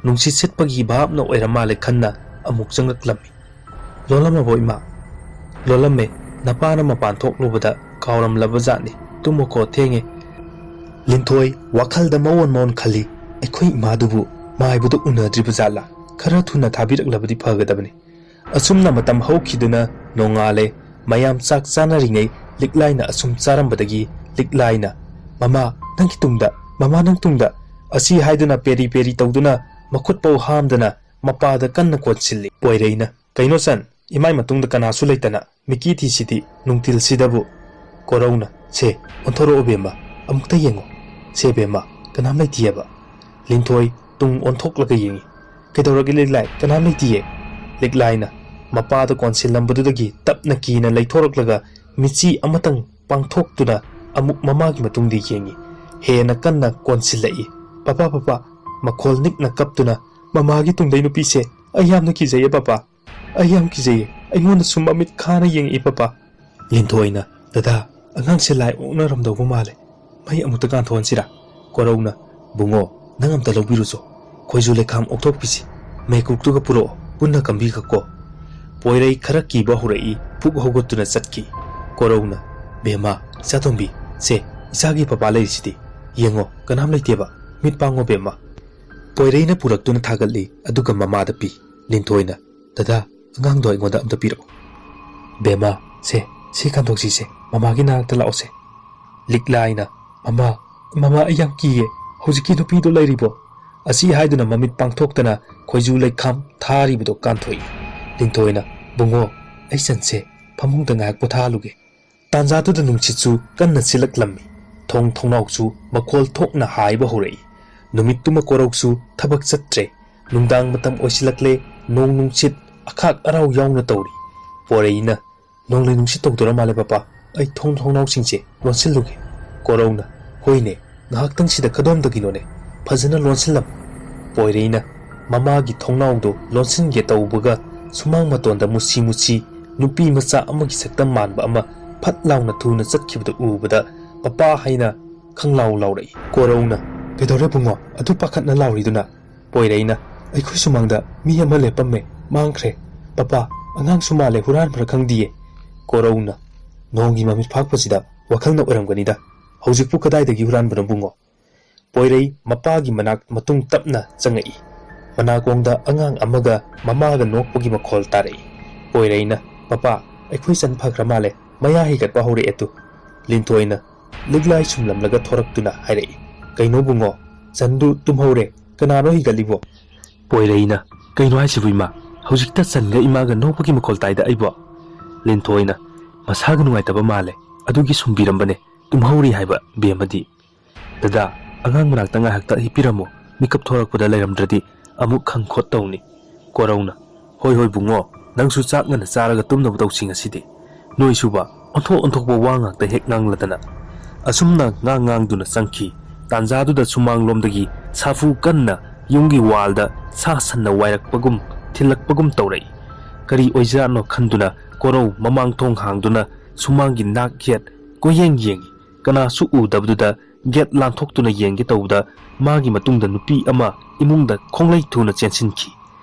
ꯅꯨꯡꯁꯤꯠ ꯁꯤꯠꯄꯒꯤ ꯚꯥꯞꯅ ꯑꯣꯏꯔ ꯃꯥꯜꯂꯦ ꯈꯟꯅ ꯑꯃꯨꯛ ꯆꯪꯂꯛꯂꯝꯃꯤ꯫ "ꯂꯣꯜꯂꯝꯃꯕꯣ ꯏꯃꯥ?" "ꯂꯣꯜꯂꯝꯃꯦ꯫ ꯅꯄꯥꯅ ꯃꯄꯥꯟ ꯊꯣꯛꯂꯨꯕꯗ ꯀꯥꯎꯔꯝꯂꯕ ꯖꯥꯠꯅꯤ꯫ ꯇꯨꯝꯃꯨꯀꯣ, ꯊꯦꯡꯉꯦ꯫" ꯂꯤꯟꯊꯣꯏ ꯋꯥꯈꯜꯗ ꯃꯑꯣꯟ ꯃꯑꯣꯟ ꯈꯜꯂꯤ꯫ "ꯑꯩꯈꯣꯏ ꯏꯃꯥꯗꯨꯕꯨ ꯃꯥꯏꯕꯗꯨ ꯎꯅꯗ꯭ꯔꯤꯕ ꯖꯥꯠꯂꯥ? ꯈꯔ ꯊꯨꯅ ꯊꯥꯕꯤꯔꯛꯂꯕꯗꯤ ꯐꯒꯗꯕꯅꯤ꯫" ꯑꯁꯨꯝꯅ ꯃꯇꯝ ꯍꯧꯈꯤꯗꯨꯅ ꯅꯣꯡꯉꯥꯜꯂꯦ꯫ ꯃꯌꯥꯝ ꯆꯥꯛ ꯆꯥꯅꯔꯤꯉꯩ ꯂꯤꯛꯂꯥꯏꯅ ꯑꯁꯨꯝ ꯆꯥꯔꯝꯕꯗꯒꯤ ꯂꯤꯛꯂꯥꯏꯅ, "ꯃꯃꯥ, ꯅꯪꯒꯤ ꯇꯨꯡꯗ, ꯃꯃꯥ, ꯅꯪ ꯇꯨꯡꯗ!" ꯑꯁꯤ ꯍꯥꯏꯗꯨꯅ ꯄꯦꯔꯤ ꯄꯦꯔꯤ ꯇꯧꯗꯨꯅ ꯃꯈꯨꯠ ꯄꯧ ꯍꯥꯝꯗꯅ ꯃꯄꯥꯗ ꯀꯟꯅ ꯀꯣꯟꯁꯤꯜꯂꯤ꯫ ꯄꯣꯏꯔꯩꯅ, "ꯀꯩꯅꯣ ꯆꯟ? ꯏꯃꯥꯏ ꯃꯇꯨꯡꯗ ꯀꯅꯥꯁꯨ ꯂꯩꯇꯅ ꯃꯤꯀꯤ ꯊꯤꯁꯤꯗꯤ ꯅꯨꯡꯊꯤꯜꯁꯤꯗꯕꯨ?" ꯀꯣꯔꯧꯅ, "ꯁꯦ, ꯑꯣꯟꯊꯣꯔꯛꯑꯣ ꯕꯦꯝꯃ, ꯑꯃꯨꯛꯇ ꯌꯦꯡꯉꯣ꯫ ꯁꯦ ꯕꯦꯝꯃ, ꯀꯅꯥꯝ ꯂꯩꯇꯤꯌꯦꯕ꯫" ꯂꯤꯟꯊꯣꯏ ꯇꯨꯡ ꯑꯣꯟꯊꯣꯛꯂꯒ ꯌꯦꯡꯉꯤ꯫ "ꯀꯩꯗꯧꯔꯒꯦ ꯂꯤꯛꯂꯥꯏ? ꯀꯅꯥꯝ ꯂꯩꯇꯤꯌꯦ꯫" ꯂꯤꯛꯂꯥꯏꯅ ꯃꯄꯥꯗ ꯀꯣꯟꯁꯤꯜꯂꯝꯕꯗꯨꯗꯒꯤ ꯇꯞꯅ ꯀꯤꯅ ꯂꯩꯊꯣꯔꯛꯂꯒ ꯃꯤꯠꯆꯤ ꯑꯃꯇꯪ ꯄꯥꯡꯊꯣꯛꯇꯨꯅ ꯑꯃꯨꯛ ꯃꯃꯥꯒꯤ ꯃꯇꯨꯡꯗ ꯌꯦꯡꯉꯤ꯫ ꯍꯦꯟꯅ ꯀꯟꯅ ꯀꯣꯟꯁꯤꯜꯂꯛꯏ꯫ "ꯄꯄꯥ, ꯄꯄꯥ, ꯃꯈꯣꯜ ꯅꯤꯛꯅ ꯀꯞꯇꯨꯅ, "ꯃꯃꯥꯒꯤ ꯇꯨꯡꯗꯩ ꯅꯨꯄꯤꯁꯦ ꯑꯩ ꯌꯥꯝꯅ ꯀꯤꯖꯩꯌꯦ ꯄꯥꯄꯥ, ꯑꯩ ꯌꯥꯝ ꯀꯤꯖꯩꯌꯦ, ꯑꯩꯉꯣꯟꯗꯁꯨ ꯃꯃꯤꯠ ꯈꯥꯅ ꯌꯦꯡꯉꯛꯏ ꯄꯥꯄꯥ꯫" ꯂꯤꯟꯊꯣꯏꯅ, "ꯗꯗꯥ, ꯑꯉꯥꯡꯁꯦ ꯂꯥꯏ ꯑꯣꯛꯅꯔꯝꯗꯧꯕ ꯃꯥꯜꯂꯦ, ꯃꯩ ꯑꯃꯨꯛꯇ ꯀꯥꯟꯊꯣꯛꯍꯟꯁꯤꯔꯥ?" ꯀꯣꯔꯧꯅ, "ꯕꯨꯡꯉꯣ, ꯅꯪ ꯑꯝꯇ ꯂꯧꯕꯤꯔꯨꯆꯣ, ꯈꯣꯏꯖꯨ ꯂꯩꯈꯥꯝ ꯑꯣꯛꯊꯣꯛꯄꯤꯁꯤ, ꯃꯩꯀꯨꯞꯇꯨꯒ ꯄꯨꯔꯛꯑꯣ, ꯄꯨꯟꯅ ꯀꯝꯕꯤꯈꯛꯀꯣ꯫" ꯄꯣꯏꯔꯩ ꯈꯔ ꯀꯤꯕ ꯍꯧꯔꯛꯏ, ꯄꯨꯛ ꯍꯧꯒꯠꯇꯨꯅ ꯆꯠꯈꯤ꯫ ꯀꯣꯔꯧꯅ, "ꯕꯦꯝꯃ, ꯏꯆꯥꯇꯣꯝꯕꯤ, ꯁꯦ, ꯏꯆꯥꯒꯤ ꯄꯄꯥ ꯂꯩꯔꯤꯁꯤꯗꯤ, ꯌꯦꯡꯉꯣ, ꯀꯅꯥꯝ ꯂꯩꯇꯦꯕ, ꯃꯤꯠ ꯄꯥꯡꯉꯣ ꯕꯦꯝꯃ꯫" ꯄꯣꯏꯔꯩꯅ ꯄꯨꯔꯛꯇꯨꯅ ꯊꯥꯒꯠꯂꯤ, ꯑꯗꯨꯒ ꯃꯃꯥꯗ ꯄꯤ꯫ ꯂꯤꯟꯊꯣꯏꯅ, "ꯗꯗꯥ, ꯑꯉꯥꯡꯗꯣ ꯑꯩꯉꯣꯟꯗ ꯑꯝꯇ ꯄꯤꯔꯛꯑꯣ꯫" "ꯕꯦꯝꯃ, ꯁꯦ, ꯁꯤ ꯀꯥꯟꯊꯣꯛꯁꯤꯁꯦ, ꯃꯃꯥꯒꯤ ꯅꯥꯛꯇ ꯂꯥꯛꯑꯣꯁꯦ꯫" ꯂꯤꯛꯂꯥꯏꯅ, "ꯃꯃꯥ, ꯃꯃꯥ, ꯑꯩ ꯌꯥꯝ ꯀꯤꯌꯦ, ꯍꯧꯖꯤꯛꯀꯤ ꯅꯨꯄꯤꯗꯣ ꯂꯩꯔꯤꯕꯣ?" ꯑꯁꯤ ꯍꯥꯏꯗꯨꯅ ꯃꯃꯤꯠ ꯄꯥꯡꯊꯣꯛꯇꯅ ꯈꯣꯏꯖꯨ ꯂꯩꯈꯥꯝ ꯊꯥꯔꯤꯕꯗꯣ ꯀꯥꯟꯊꯣꯛꯏ꯫ ꯂꯤꯟꯊꯣꯏꯅ, "ꯕꯨꯡꯉꯣ, ꯑꯩ ꯆꯟꯁꯦ, ꯐꯃꯨꯡꯗ ꯉꯥꯏꯍꯥꯛ ꯄꯣꯊꯥꯍꯜꯂꯨꯒꯦ꯫" ꯇꯥꯟꯖꯥꯗꯨꯗ ꯅꯨꯡꯁꯤꯠꯁꯨ ꯀꯟꯅ ꯁꯤꯜꯂꯛꯂꯝꯃꯤ꯫ ꯊꯣꯡ ꯊꯣꯡꯅꯥꯎꯁꯨ ꯃꯈꯣꯜ ꯊꯣꯛꯅ ꯍꯥꯏꯕ ꯍꯧꯔꯛꯏ꯫ ꯅꯨꯃꯤꯠꯇꯨꯃ ꯀꯣꯔꯧꯁꯨ ꯊꯕꯛ ꯆꯠꯇ꯭ꯔꯦ꯫ ꯅꯨꯡꯗꯥꯡ ꯃꯇꯝ ꯑꯣꯏꯁꯤꯜꯂꯛꯂꯦ꯫ ꯅꯣꯡ ꯅꯨꯡꯁꯤꯠ ꯑꯈꯥꯛ ꯑꯔꯥꯎ ꯌꯥꯎꯅ ꯇꯧꯔꯤ꯫ ꯄꯣꯏꯔꯩꯅ, "ꯅꯣꯡꯂꯩ ꯅꯨꯡꯁꯤꯠ ꯇꯧꯗꯣꯔ ꯃꯥꯜꯂꯦ ꯄꯥꯄꯥ꯫ ꯑꯩ ꯊꯣꯡ ꯊꯣꯡꯅꯥꯎꯁꯤꯡꯁꯦ ꯂꯣꯟꯁꯤꯜꯂꯨꯒꯦ꯫" ꯀꯣꯔꯧꯅ, "ꯍꯣꯏꯅꯦ, ꯉꯥꯏꯍꯥꯛꯇꯪꯁꯤꯗ ꯀꯗꯣꯝꯗꯒꯤꯅꯣꯅꯦ? ꯐꯖꯅ ꯂꯣꯟꯁꯤꯜꯂꯝꯃꯨ꯫" ꯄꯣꯏꯔꯩꯅ ꯃꯃꯥꯒꯤ ꯊꯣꯡꯅꯥꯎꯗꯣ ꯂꯣꯟꯁꯤꯟꯒꯦ ꯇꯧꯕꯒ ꯁꯨꯃꯥꯡ ꯃꯇꯣꯟꯗ ꯃꯨꯁꯤ ꯃꯨꯁꯤ ꯅꯨꯄꯤ ꯃꯆꯥ ꯑꯃꯒꯤ ꯁꯛꯇꯝ ꯃꯥꯟꯕ ꯑꯃ ꯐꯠ ꯂꯥꯎꯅ ꯊꯨꯅ ꯆꯠꯈꯤꯕꯗꯨ ꯎꯕꯗ ꯄꯄꯥ ꯍꯥꯏꯅ ꯈꯪꯂꯥꯎ ꯂꯥꯎꯔꯛꯏ꯫ ꯀꯣꯔꯧꯅ, "ꯀꯩꯗꯧꯔꯦ ꯕꯨꯡꯉꯣ? ꯑꯗꯨ ꯄꯥꯈꯠꯅ ꯂꯥꯎꯔꯤꯗꯨꯅ?" ꯄꯣꯏꯔꯩꯅ, "ꯑꯩꯈꯣꯏ ꯁꯨꯃꯥꯡꯗ ꯃꯤ ꯑꯃ ꯂꯦꯞꯄꯝꯃꯦ, ꯃꯥꯡꯈ꯭ꯔꯦ꯫ ꯄꯄꯥ, ꯑꯉꯥꯡꯁꯨ ꯃꯥꯜꯂꯦ, ꯍꯨꯔꯥꯟꯕ꯭ꯔꯥ ꯈꯪꯗꯤꯌꯦ꯫" ꯀꯣꯔꯧꯅ, "ꯅꯣꯡꯒꯤ ꯃꯃꯤꯠ ꯐꯥꯛꯄꯁꯤꯗ ꯋꯥꯈꯜꯅ ꯑꯣꯏꯔꯝꯒꯅꯤꯗ꯫ ꯍꯧꯖꯤꯛꯄꯨ ꯀꯗꯥꯏꯗꯒꯤ ꯍꯨꯔꯥꯟꯕꯅꯣ ꯕꯨꯡꯉꯣ?" ꯄꯣꯏꯔꯩ ꯃꯄꯥꯒꯤ ꯃꯅꯥꯛ ꯃꯇꯨꯡ ꯇꯞꯅ ꯆꯪꯉꯛꯏ꯫ ꯃꯅꯥꯀꯣꯡꯗ ꯑꯉꯥꯡ ꯑꯃꯒ ꯃꯃꯥꯒ ꯅꯣꯛꯄꯒꯤ ꯃꯈꯣꯜ ꯇꯥꯔꯛꯏ꯫ ꯄꯣꯏꯔꯩꯅ, "ꯄꯄꯥ, ꯑꯩꯈꯣꯏ ꯆꯟ ꯐꯈ꯭ꯔ ꯃꯥꯜꯂꯦ, ꯃꯌꯥ ꯍꯤꯒꯠꯄ ꯍꯧꯔꯛꯑꯦ ꯇꯨ꯫" ꯂꯤꯟꯊꯣꯏꯅ ꯂꯤꯛꯂꯥꯏ ꯁꯨꯝꯂꯝꯂꯒ ꯊꯣꯔꯛꯇꯨꯅ ꯍꯥꯏꯔꯛꯏ, "ꯀꯩꯅꯣ ꯕꯨꯡꯉꯣ, ꯆꯟꯗꯨ ꯇꯨꯝꯍꯧꯔꯦ, ꯀꯅꯥꯅꯣ ꯍꯤꯒꯠꯂꯤꯕꯣ?" ꯄꯣꯏꯔꯩꯅ, "ꯀꯩꯅꯣ ꯍꯥꯏꯁꯤꯕꯨ ꯏꯃꯥ? ꯍꯧꯖꯤꯛꯇ ꯆꯟꯒ ꯏꯃꯥꯒ ꯅꯣꯛꯄꯒꯤ ꯃꯈꯣꯜ ꯇꯥꯏꯗ ꯑꯩꯕꯣ?" ꯂꯤꯟꯊꯣꯏꯅ, "ꯃꯁꯥꯒ ꯅꯨꯡꯉꯥꯏꯇꯕ ꯃꯥꯜꯂꯦ, ꯑꯗꯨꯒꯤ ꯁꯨꯝꯕꯤꯔꯝꯕꯅꯦ, ꯇꯨꯝꯍꯧꯔꯤ ꯍꯥꯏꯕ ꯕꯦꯝꯃꯗꯤ꯫" "ꯗꯗꯥ, ꯑꯉꯥꯡ ꯃꯅꯥꯛꯇ ꯉꯥꯏꯍꯥꯛꯇ ꯍꯤꯞꯄꯤꯔꯝꯃꯨ, ꯃꯤꯀꯞ ꯊꯣꯔꯛꯄꯗ ꯂꯩꯔꯝꯗ꯭ꯔꯗꯤ ꯑꯃꯨꯛ ꯈꯪ ꯈꯣꯠ ꯇꯧꯅꯤ꯫" ꯀꯣꯔꯧꯅ, "ꯍꯣꯏ ꯍꯣꯏ ꯕꯨꯡꯉꯣ, ꯅꯪꯁꯨ ꯆꯥꯛ ꯉꯟꯅ ꯆꯥꯔꯒ ꯇꯨꯝꯅꯕ ꯇꯧꯁꯤ ꯉꯁꯤꯗꯤ꯫ ꯅꯣꯏꯁꯨꯕ ꯑꯣꯟꯊꯣꯛ ꯑꯣꯟꯊꯣꯛꯄ ꯋꯥ ꯉꯥꯛꯇ ꯍꯦꯛ ꯉꯥꯡꯂꯗꯅ꯫" ꯑꯁꯨꯝꯅ ꯉꯥꯡ ꯉꯥꯡꯗꯨꯅ ꯆꯪꯈꯤ꯫ ꯇꯥꯟꯖꯥꯗꯨꯗ ꯁꯨꯃꯥꯡꯂꯣꯝꯗꯒꯤ ꯁꯥꯐꯨ ꯀꯟꯅ ꯌꯨꯝꯒꯤ ꯋꯥꯜꯗ ꯁꯥ ꯁꯟꯅ ꯋꯥꯏꯔꯛꯄꯒꯨꯝ ꯊꯤꯜꯂꯛꯄꯒꯨꯝ ꯇꯧꯔꯛꯏ꯫ ꯀꯔꯤ ꯑꯣꯏꯖꯥꯠꯅꯣ ꯈꯟꯗꯨꯅ ꯀꯣꯔꯧ ꯃꯃꯥꯡ ꯊꯣꯡ ꯍꯥꯡꯗꯨꯅ ꯁꯨꯃꯥꯡꯒꯤ ꯅꯥꯛ ꯌꯦꯠ ꯀꯣꯏꯌꯦꯡ ꯌꯦꯡꯏ꯫ ꯀꯅꯥꯁꯨ ꯎꯗꯕꯗꯨꯗ ꯒꯦꯠ ꯂꯥꯟꯊꯣꯛꯇꯨꯅ ꯌꯦꯡꯒꯦ ꯇꯧꯕꯗ ꯃꯥꯒꯤ ꯃꯇꯨꯡꯗ ꯅꯨꯄꯤ ꯑꯃ ꯏꯃꯨꯡꯗ ꯈꯣꯡꯂꯩ ꯊꯨꯅ ꯆꯦꯟꯁꯤꯟꯈꯤ꯫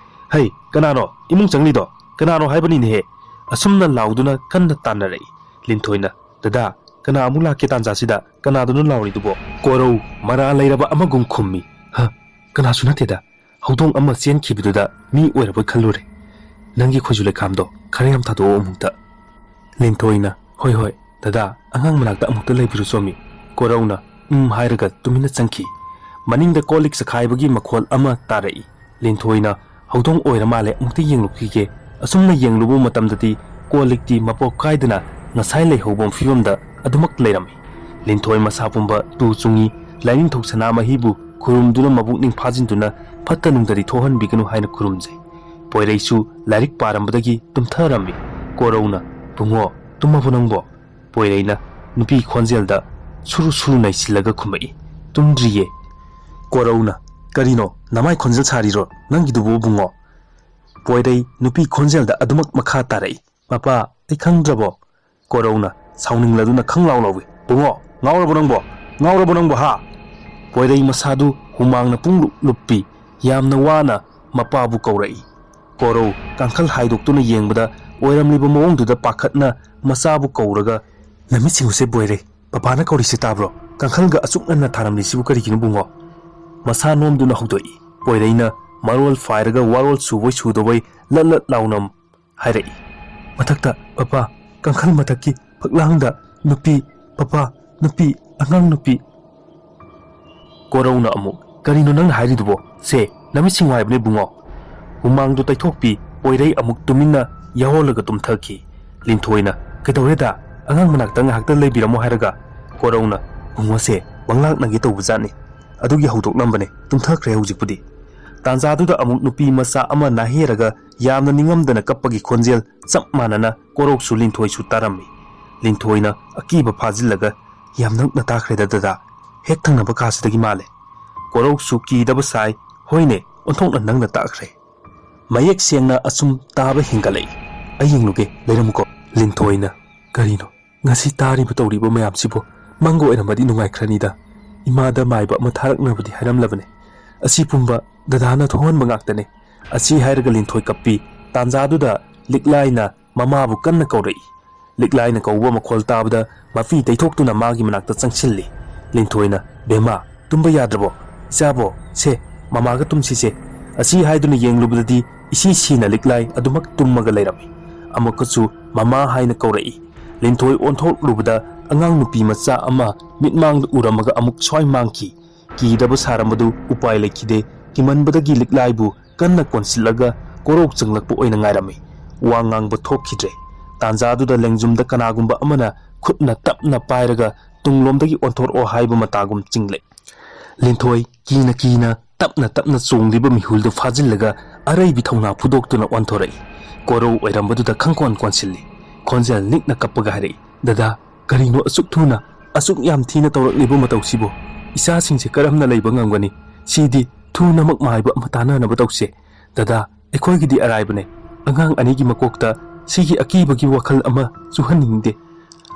"ꯍꯩ, ꯀꯅꯥꯅꯣ ꯏꯃꯨꯡ ꯆꯪꯂꯤꯗꯣ? ꯀꯅꯥꯅꯣ ꯍꯥꯏꯕꯅꯤꯅꯦꯍꯦ?" ꯑꯁꯨꯝꯅ ꯂꯥꯎꯗꯨꯅ ꯀꯟꯅ ꯇꯥꯟꯅꯔꯛꯏ꯫ ꯂꯤꯟꯊꯣꯏꯅ, "ꯗꯗꯥ, ꯀꯅꯥ ꯑꯃꯨꯛ ꯂꯥꯛꯀꯦ ꯇꯥꯟꯖꯥꯁꯤꯗ? ꯀꯅꯥꯗꯨꯅꯣ ꯂꯥꯎꯔꯤꯗꯨꯕꯣ?" ꯀꯣꯔꯧ ꯃꯔꯥ ꯂꯩꯔꯕ ꯑꯃꯒꯨꯝ ꯈꯨꯝꯃꯤ꯫ "ꯍ, ꯀꯅꯥꯁꯨ ꯅꯠꯇꯦꯗ꯫ ꯍꯧꯗꯣꯡ ꯑꯃ ꯆꯦꯟꯈꯤꯕꯗꯨꯗ ꯃꯤ ꯑꯣꯏꯔꯕꯣꯏ ꯈꯜꯂꯨꯔꯦ꯫ ꯅꯪꯒꯤ ꯈꯣꯏꯖꯨ ꯂꯩꯈꯥꯝꯗꯣ ꯈꯔ ꯌꯥꯝ ꯊꯥꯗꯣꯛꯑꯣ ꯑꯃꯨꯛꯇ꯫" ꯂꯤꯟꯊꯣꯏꯅ, "ꯍꯣꯏ, ꯍꯣꯏ, ꯗꯗꯥ, ꯑꯉꯥꯡ ꯃꯅꯥꯛꯇ ꯑꯃꯨꯛꯇ ꯂꯩꯕꯤꯔꯨ ꯆꯣꯃꯤ꯫" ꯀꯣꯔꯧꯅ ꯎꯝ ꯍꯥꯏꯔꯒ ꯇꯨꯃꯤꯟꯅ ꯆꯪꯈꯤ꯫ ꯃꯅꯤꯡꯗ ꯀꯣꯜ ꯂꯤꯛ ꯆꯈꯥꯏꯕꯒꯤ ꯃꯈꯣꯜ ꯑꯃ ꯇꯥꯔꯛꯏ꯫ ꯂꯤꯟꯊꯣꯏꯅ "ꯍꯧꯗꯣꯡ ꯑꯣꯏꯔ ꯃꯥꯜꯂꯦ, ꯑꯃꯨꯛꯇ ꯌꯦꯡꯂꯨꯈꯤꯒꯦ꯫" ꯑꯁꯨꯝꯅ ꯌꯦꯡꯂꯨꯕ ꯃꯇꯝꯗꯗꯤ ꯀꯣꯜ ꯂꯤꯛꯇꯤ ꯃꯄꯣꯛ ꯀꯥꯏꯗꯅ ꯉꯁꯥꯏ ꯂꯩꯍꯧꯕ ꯐꯤꯕꯝꯗ ꯑꯗꯨꯃꯛ ꯂꯩꯔꯝꯃꯤ꯫ ꯂꯤꯟꯊꯣꯏ ꯃꯁꯥ ꯄꯨꯝꯕ ꯇꯨ ꯆꯨꯡꯉꯤ, ꯂꯥꯏꯅꯤꯡꯊꯧ ꯁꯅꯥꯃꯍꯤꯕꯨ ꯈꯨꯔꯨꯝꯗꯨꯅ ꯃꯕꯨꯛꯅꯤꯡ ꯐꯥꯖꯤꯟꯗꯨꯅ ꯐꯠꯇ ꯅꯨꯡꯗꯗꯤ ꯊꯣꯛꯍꯟꯕꯤꯒꯅꯨ ꯍꯥꯏꯅ ꯈꯨꯔꯨꯝꯖꯩ꯫ ꯄꯣꯏꯔꯩꯁꯨ ꯂꯥꯏꯔꯤꯛ ꯄꯥꯔꯝꯕꯗꯒꯤ ꯇꯨꯝꯊꯔꯝꯃꯤ꯫ ꯀꯣꯔꯧꯅ, "ꯕꯨꯡꯉꯣ, ꯇꯨꯝꯃꯕꯣ ꯅꯪꯕꯣ?" ꯄꯣꯏꯔꯩꯅ ꯅꯨꯄꯤ ꯈꯣꯟꯖꯦꯜꯗ ꯁꯨꯔꯨ ꯁꯨꯔꯨ ꯅꯩꯁꯤꯜꯂꯒ ꯈꯨꯝꯃꯛꯏ, "ꯇꯨꯝꯗ꯭ꯔꯤꯌꯦ꯫" ꯀꯣꯔꯧꯅ, "ꯀꯔꯤꯅꯣ ꯅꯃꯥꯏ ꯈꯣꯟꯖꯦꯜ ꯁꯥꯔꯤꯔꯣ ꯅꯪꯒꯤꯗꯨꯕꯨ ꯕꯨꯡꯉꯣ?" ꯄꯣꯏꯔꯩ ꯅꯨꯄꯤ ꯈꯣꯟꯖꯦꯜꯗ ꯑꯗꯨꯃꯛ ꯃꯈꯥ ꯇꯥꯔꯛꯏ, "ꯃꯄꯥ, ꯑꯩ ꯈꯪꯗ꯭ꯔꯕꯣ?" ꯀꯣꯔꯧꯅ ꯁꯥꯎꯅꯤꯡꯂꯗꯨꯅ ꯈꯪꯂꯥꯎ ꯂꯥꯎꯏ, "ꯕꯨꯡꯉꯣ, ꯉꯥꯎꯔꯕꯣ ꯅꯪꯕꯣ? ꯉꯥꯎꯔꯕꯣ ꯅꯪꯕꯣ, ꯍꯥ?" ꯄꯣꯏꯔꯩ ꯃꯁꯥꯗꯨ ꯍꯨꯃꯥꯡꯅ ꯄꯨꯡꯂꯨꯞ ꯂꯨꯞꯄꯤ꯫ ꯌꯥꯝꯅ ꯋꯥꯅ ꯃꯄꯥꯕꯨ ꯀꯧꯔꯛꯏ꯫ ꯀꯣꯔꯧ ꯀꯥꯡꯈꯜ ꯍꯥꯏꯗꯣꯛꯇꯨꯅ ꯌꯦꯡꯕꯗ ꯑꯣꯏꯔꯝꯂꯤꯕ ꯃꯑꯣꯡꯗꯨꯗ ꯄꯥꯈꯠꯅ ꯃꯆꯥꯕꯨ ꯀꯧꯔꯒ, "ꯅꯃꯤꯠ ꯁꯤꯡꯉꯨꯁꯦ ꯕꯣꯏꯔꯩ, ꯄꯄꯥꯅ ꯀꯧꯔꯤꯁꯤ ꯇꯥꯕ꯭ꯔꯣ? ꯀꯥꯡꯈꯜꯒ ꯑꯁꯨꯛ ꯉꯟꯅ ꯊꯥꯔꯝꯂꯤꯁꯤꯕꯨ ꯀꯔꯤꯒꯤꯅꯣ ꯕꯨꯡꯉꯣ?" ꯃꯁꯥ ꯅꯣꯝꯗꯨꯅ ꯍꯧꯗꯣꯛꯏ꯫ ꯄꯣꯏꯔꯩꯅ ꯃꯔꯣꯜ ꯐꯥꯏꯔꯒ ꯋꯥꯔꯣꯜ ꯁꯨꯕꯣꯏ ꯁꯨꯗꯕꯣꯏ ꯂꯠ ꯂꯠ ꯂꯥꯎꯅ ꯍꯥꯏꯔꯛꯏ, "ꯃꯊꯛꯇ, ꯄꯄꯥ, ꯀꯥꯡꯈꯜ ꯃꯊꯛꯀꯤ ꯐꯛꯂꯥꯡꯗ ꯅꯨꯄꯤ, ꯄꯄꯥ, ꯅꯨꯄꯤ, ꯑꯉꯥꯡ ꯅꯨꯄꯤ꯫" ꯀꯣꯔꯧꯅ ꯑꯃꯨꯛ, "ꯀꯔꯤꯅꯣ ꯅꯪꯅ ꯍꯥꯏꯔꯤꯗꯨꯕꯣ? ꯁꯦ, ꯅꯃꯤꯠ ꯁꯤꯡꯉꯨ ꯍꯥꯏꯕꯅꯦ ꯕꯨꯡꯉꯣ꯫" ꯍꯨꯃꯥꯡꯗꯨ ꯇꯩꯊꯣꯛꯄꯤ ꯄꯣꯏꯔꯩ ꯑꯃꯨꯛ ꯇꯨꯃꯤꯟꯅ ꯌꯥꯍꯣꯜꯂꯒ ꯇꯨꯝꯊꯈꯤ꯫ ꯂꯤꯟꯊꯣꯏꯅ, "ꯀꯩꯗꯧꯔꯦꯗ? ꯑꯉꯥꯡ ꯃꯅꯥꯛꯇ ꯉꯥꯏꯍꯥꯛꯇ ꯂꯩꯕꯤꯔꯝꯃꯣ ꯍꯥꯏꯔꯒ?" ꯀꯣꯔꯧꯅ, "ꯕꯨꯡꯉꯣꯁꯦ ꯋꯥꯡꯂꯥꯛꯅꯒꯦ ꯇꯧꯕꯖꯥꯠꯅꯤ꯫ ꯑꯗꯨꯒꯤ ꯍꯧꯗꯣꯛꯂꯝꯕꯅꯦ, ꯇꯨꯝꯊꯈ꯭ꯔꯦ ꯍꯧꯖꯤꯛꯄꯨꯗꯤ꯫" ꯇꯥꯟꯖꯥꯗꯨꯗ ꯑꯃꯨꯛ ꯅꯨꯄꯤ ꯃꯆꯥ ꯑꯃ ꯅꯥꯍꯦꯔꯒ ꯌꯥꯝꯅ ꯅꯤꯡꯉꯝꯗꯅ ꯀꯞꯄꯒꯤ ꯈꯣꯟꯖꯦꯜ ꯆꯞ ꯃꯥꯟꯅꯅ ꯀꯣꯔꯧꯁꯨ ꯂꯤꯟꯊꯣꯏꯁꯨ ꯇꯥꯔꯝꯃꯤ꯫ ꯂꯤꯟꯊꯣꯏꯅ ꯑꯀꯤꯕ ꯐꯥꯖꯤꯜꯂꯒ, "ꯌꯥꯝ ꯅꯛꯅ ꯇꯥꯈ꯭ꯔꯦꯗ ꯗꯗꯥ꯫ ꯍꯦꯛ ꯊꯪꯅꯕ ꯀꯥꯁꯤꯗꯒꯤ ꯃꯥꯜꯂꯦ꯫ ꯀꯣꯔꯧꯁꯨ ꯀꯤꯗꯕ ꯁꯥꯏ, "ꯍꯣꯏꯅꯦ, ꯑꯣꯟꯊꯣꯛꯅ ꯅꯪꯅ ꯇꯥꯛꯈ꯭ꯔꯦ꯫ ꯃꯌꯦꯛ ꯁꯦꯡꯅ ꯑꯁꯨꯝ ꯇꯥꯕ ꯍꯦꯟꯒꯠꯂꯛꯏ꯫ ꯑꯩ ꯌꯦꯡꯂꯨꯒꯦ, ꯂꯩꯔꯝꯃꯨꯀꯣ꯫" ꯂꯤꯟꯊꯣꯏꯅ, "ꯀꯔꯤꯅꯣ ꯉꯁꯤ ꯇꯥꯔꯤꯕ ꯇꯧꯔꯤꯕ ꯃꯌꯥꯝꯁꯤꯕꯨ? ꯃꯪꯒ ꯑꯣꯏꯔꯝꯃꯗꯤ ꯅꯨꯡꯉꯥꯏꯈ꯭ꯔꯅꯤꯗ꯫ ꯏꯃꯥꯗ ꯃꯥꯏꯕ ꯑꯃ ꯊꯥꯔꯛꯅꯕꯗꯤ ꯍꯥꯏꯔꯝꯂꯕꯅꯦ꯫ ꯑꯁꯤ ꯄꯨꯝꯕ ꯗꯗꯥꯅ ꯊꯣꯛꯍꯟꯕ ꯉꯥꯛꯇꯅꯦ꯫" ꯑꯁꯤ ꯍꯥꯏꯔꯒ ꯂꯤꯟꯊꯣꯏ ꯀꯞꯄꯤ꯫ ꯇꯥꯟꯖꯥꯗꯨꯗ ꯂꯤꯛꯂꯥꯏꯅ ꯃꯃꯥꯕꯨ ꯀꯟꯅ ꯀꯧꯔꯛꯏ꯫ ꯂꯤꯛꯂꯥꯏꯅ ꯀꯧꯕ ꯃꯈꯣꯜ ꯇꯥꯕꯗ ꯃꯄꯤ ꯇꯩꯊꯣꯛꯇꯨꯅ ꯃꯥꯒꯤ ꯃꯅꯥꯛꯇ ꯆꯪꯁꯤꯜꯂꯤ꯫ ꯂꯤꯟꯊꯣꯏꯅ, "ꯕꯦꯝꯃ, ꯇꯨꯝꯕ ꯌꯥꯗ꯭ꯔꯕꯣ? ꯏꯆꯥꯕꯣ, ꯁꯦ, ꯃꯃꯥꯒ ꯇꯨꯝꯁꯤꯁꯦ꯫" ꯑꯁꯤ ꯍꯥꯏꯗꯨꯅ ꯌꯦꯡꯂꯨꯕꯗꯗꯤ ꯏꯁꯤ ꯁꯤꯅ ꯂꯤꯛꯂꯥꯏ ꯑꯗꯨꯃꯛ ꯇꯨꯝꯃꯒ ꯂꯩꯔꯝꯃꯤ꯫ ꯑꯃꯨꯛꯀꯁꯨ ꯃꯃꯥ ꯍꯥꯏꯅ ꯀꯧꯔꯛꯏ꯫ ꯂꯤꯟꯊꯣꯏ ꯑꯣꯟꯊꯣꯛꯂꯨꯕꯗ ꯑꯉꯥꯡ ꯅꯨꯄꯤ ꯃꯆꯥ ꯑꯃ ꯃꯤꯠꯃꯥꯡꯗ ꯎꯔꯝꯃꯒ ꯑꯃꯨꯛ ꯁ꯭ꯋꯥꯏ ꯃꯥꯡꯈꯤ꯫ ꯀꯤꯗꯕ ꯁꯥꯔꯝꯕꯗꯨ ꯎꯄꯥꯏ ꯂꯩꯈꯤꯗꯦ꯫ ꯀꯤꯃꯟꯕꯗꯒꯤ ꯂꯤꯛꯂꯥꯏꯕꯨ ꯀꯟꯅ ꯀꯣꯟꯁꯤꯜꯂꯒ ꯀꯣꯔꯧ ꯆꯪꯂꯛꯄ ꯑꯣꯏꯅ ꯉꯥꯏꯔꯝꯃꯤ꯫ ꯋꯥ ꯉꯥꯡꯕ ꯊꯣꯛꯈꯤꯗ꯭ꯔꯦ꯫ ꯇꯥꯟꯖꯥꯗꯨꯗ ꯂꯦꯡꯖꯨꯝꯗ ꯀꯅꯥꯒꯨꯝꯕ ꯑꯃꯅ ꯈꯨꯠꯅ ꯇꯞꯅ ꯄꯥꯏꯔꯒ ꯇꯨꯡꯂꯣꯝꯗꯒꯤ ꯑꯣꯟꯊꯣꯔꯛꯑꯣ ꯍꯥꯏꯕ ꯃꯇꯥꯒꯨꯝ ꯆꯤꯡꯂꯦ꯫ ꯂꯤꯟꯊꯣꯏ ꯀꯤꯅ ꯀꯤꯅ ꯇꯞꯅ ꯇꯞꯅ ꯆꯣꯡꯂꯤꯕ ꯃꯤꯍꯨꯜꯗꯨ ꯐꯥꯖꯤꯜꯂꯒ ꯑꯔꯩꯕꯤ ꯊꯧꯅꯥ ꯐꯨꯗꯣꯛꯇꯨꯅ ꯑꯣꯟꯊꯣꯔꯛꯏ꯫ ꯀꯣꯔꯧ ꯑꯣꯏꯔꯝꯕꯗꯨꯗ ꯈꯪꯀꯣꯟ ꯀꯣꯟꯁꯤꯜꯂꯤ꯫ ꯈꯣꯟꯖꯦꯜ ꯅꯤꯛꯅ ꯀꯞꯄꯒ ꯍꯥꯏꯔꯛꯏ, "ꯗꯗꯥ, ꯀꯔꯤꯅꯣ ꯑꯁꯨꯛ ꯊꯨꯅ, ꯑꯁꯨꯛ ꯌꯥꯝ ꯊꯤꯅ ꯇꯧꯔꯛꯂꯤꯕ ꯃꯇꯧꯁꯤꯕꯨ? ꯏꯆꯥꯁꯤꯡꯁꯦ ꯀꯔꯝꯅ ꯂꯩꯕ ꯉꯝꯒꯅꯤ? ꯁꯤꯗꯤ ꯊꯨꯅꯃꯛ ꯃꯥꯏꯕ ꯑꯃ ꯇꯥꯟꯅꯅꯕ ꯇꯧꯁꯦ꯫ ꯗꯗꯥ, ꯑꯩꯈꯣꯏꯒꯤꯗꯤ ꯑꯔꯥꯏꯕꯅꯦ꯫ ꯑꯉꯥꯡ ꯑꯅꯤꯒꯤ ꯃꯀꯣꯛꯇ ꯁꯤꯒꯤ ꯑꯀꯤꯕꯒꯤ ꯋꯥꯈꯜ ꯑꯃ ꯆꯨꯍꯟꯅꯤꯡꯗꯦ꯫"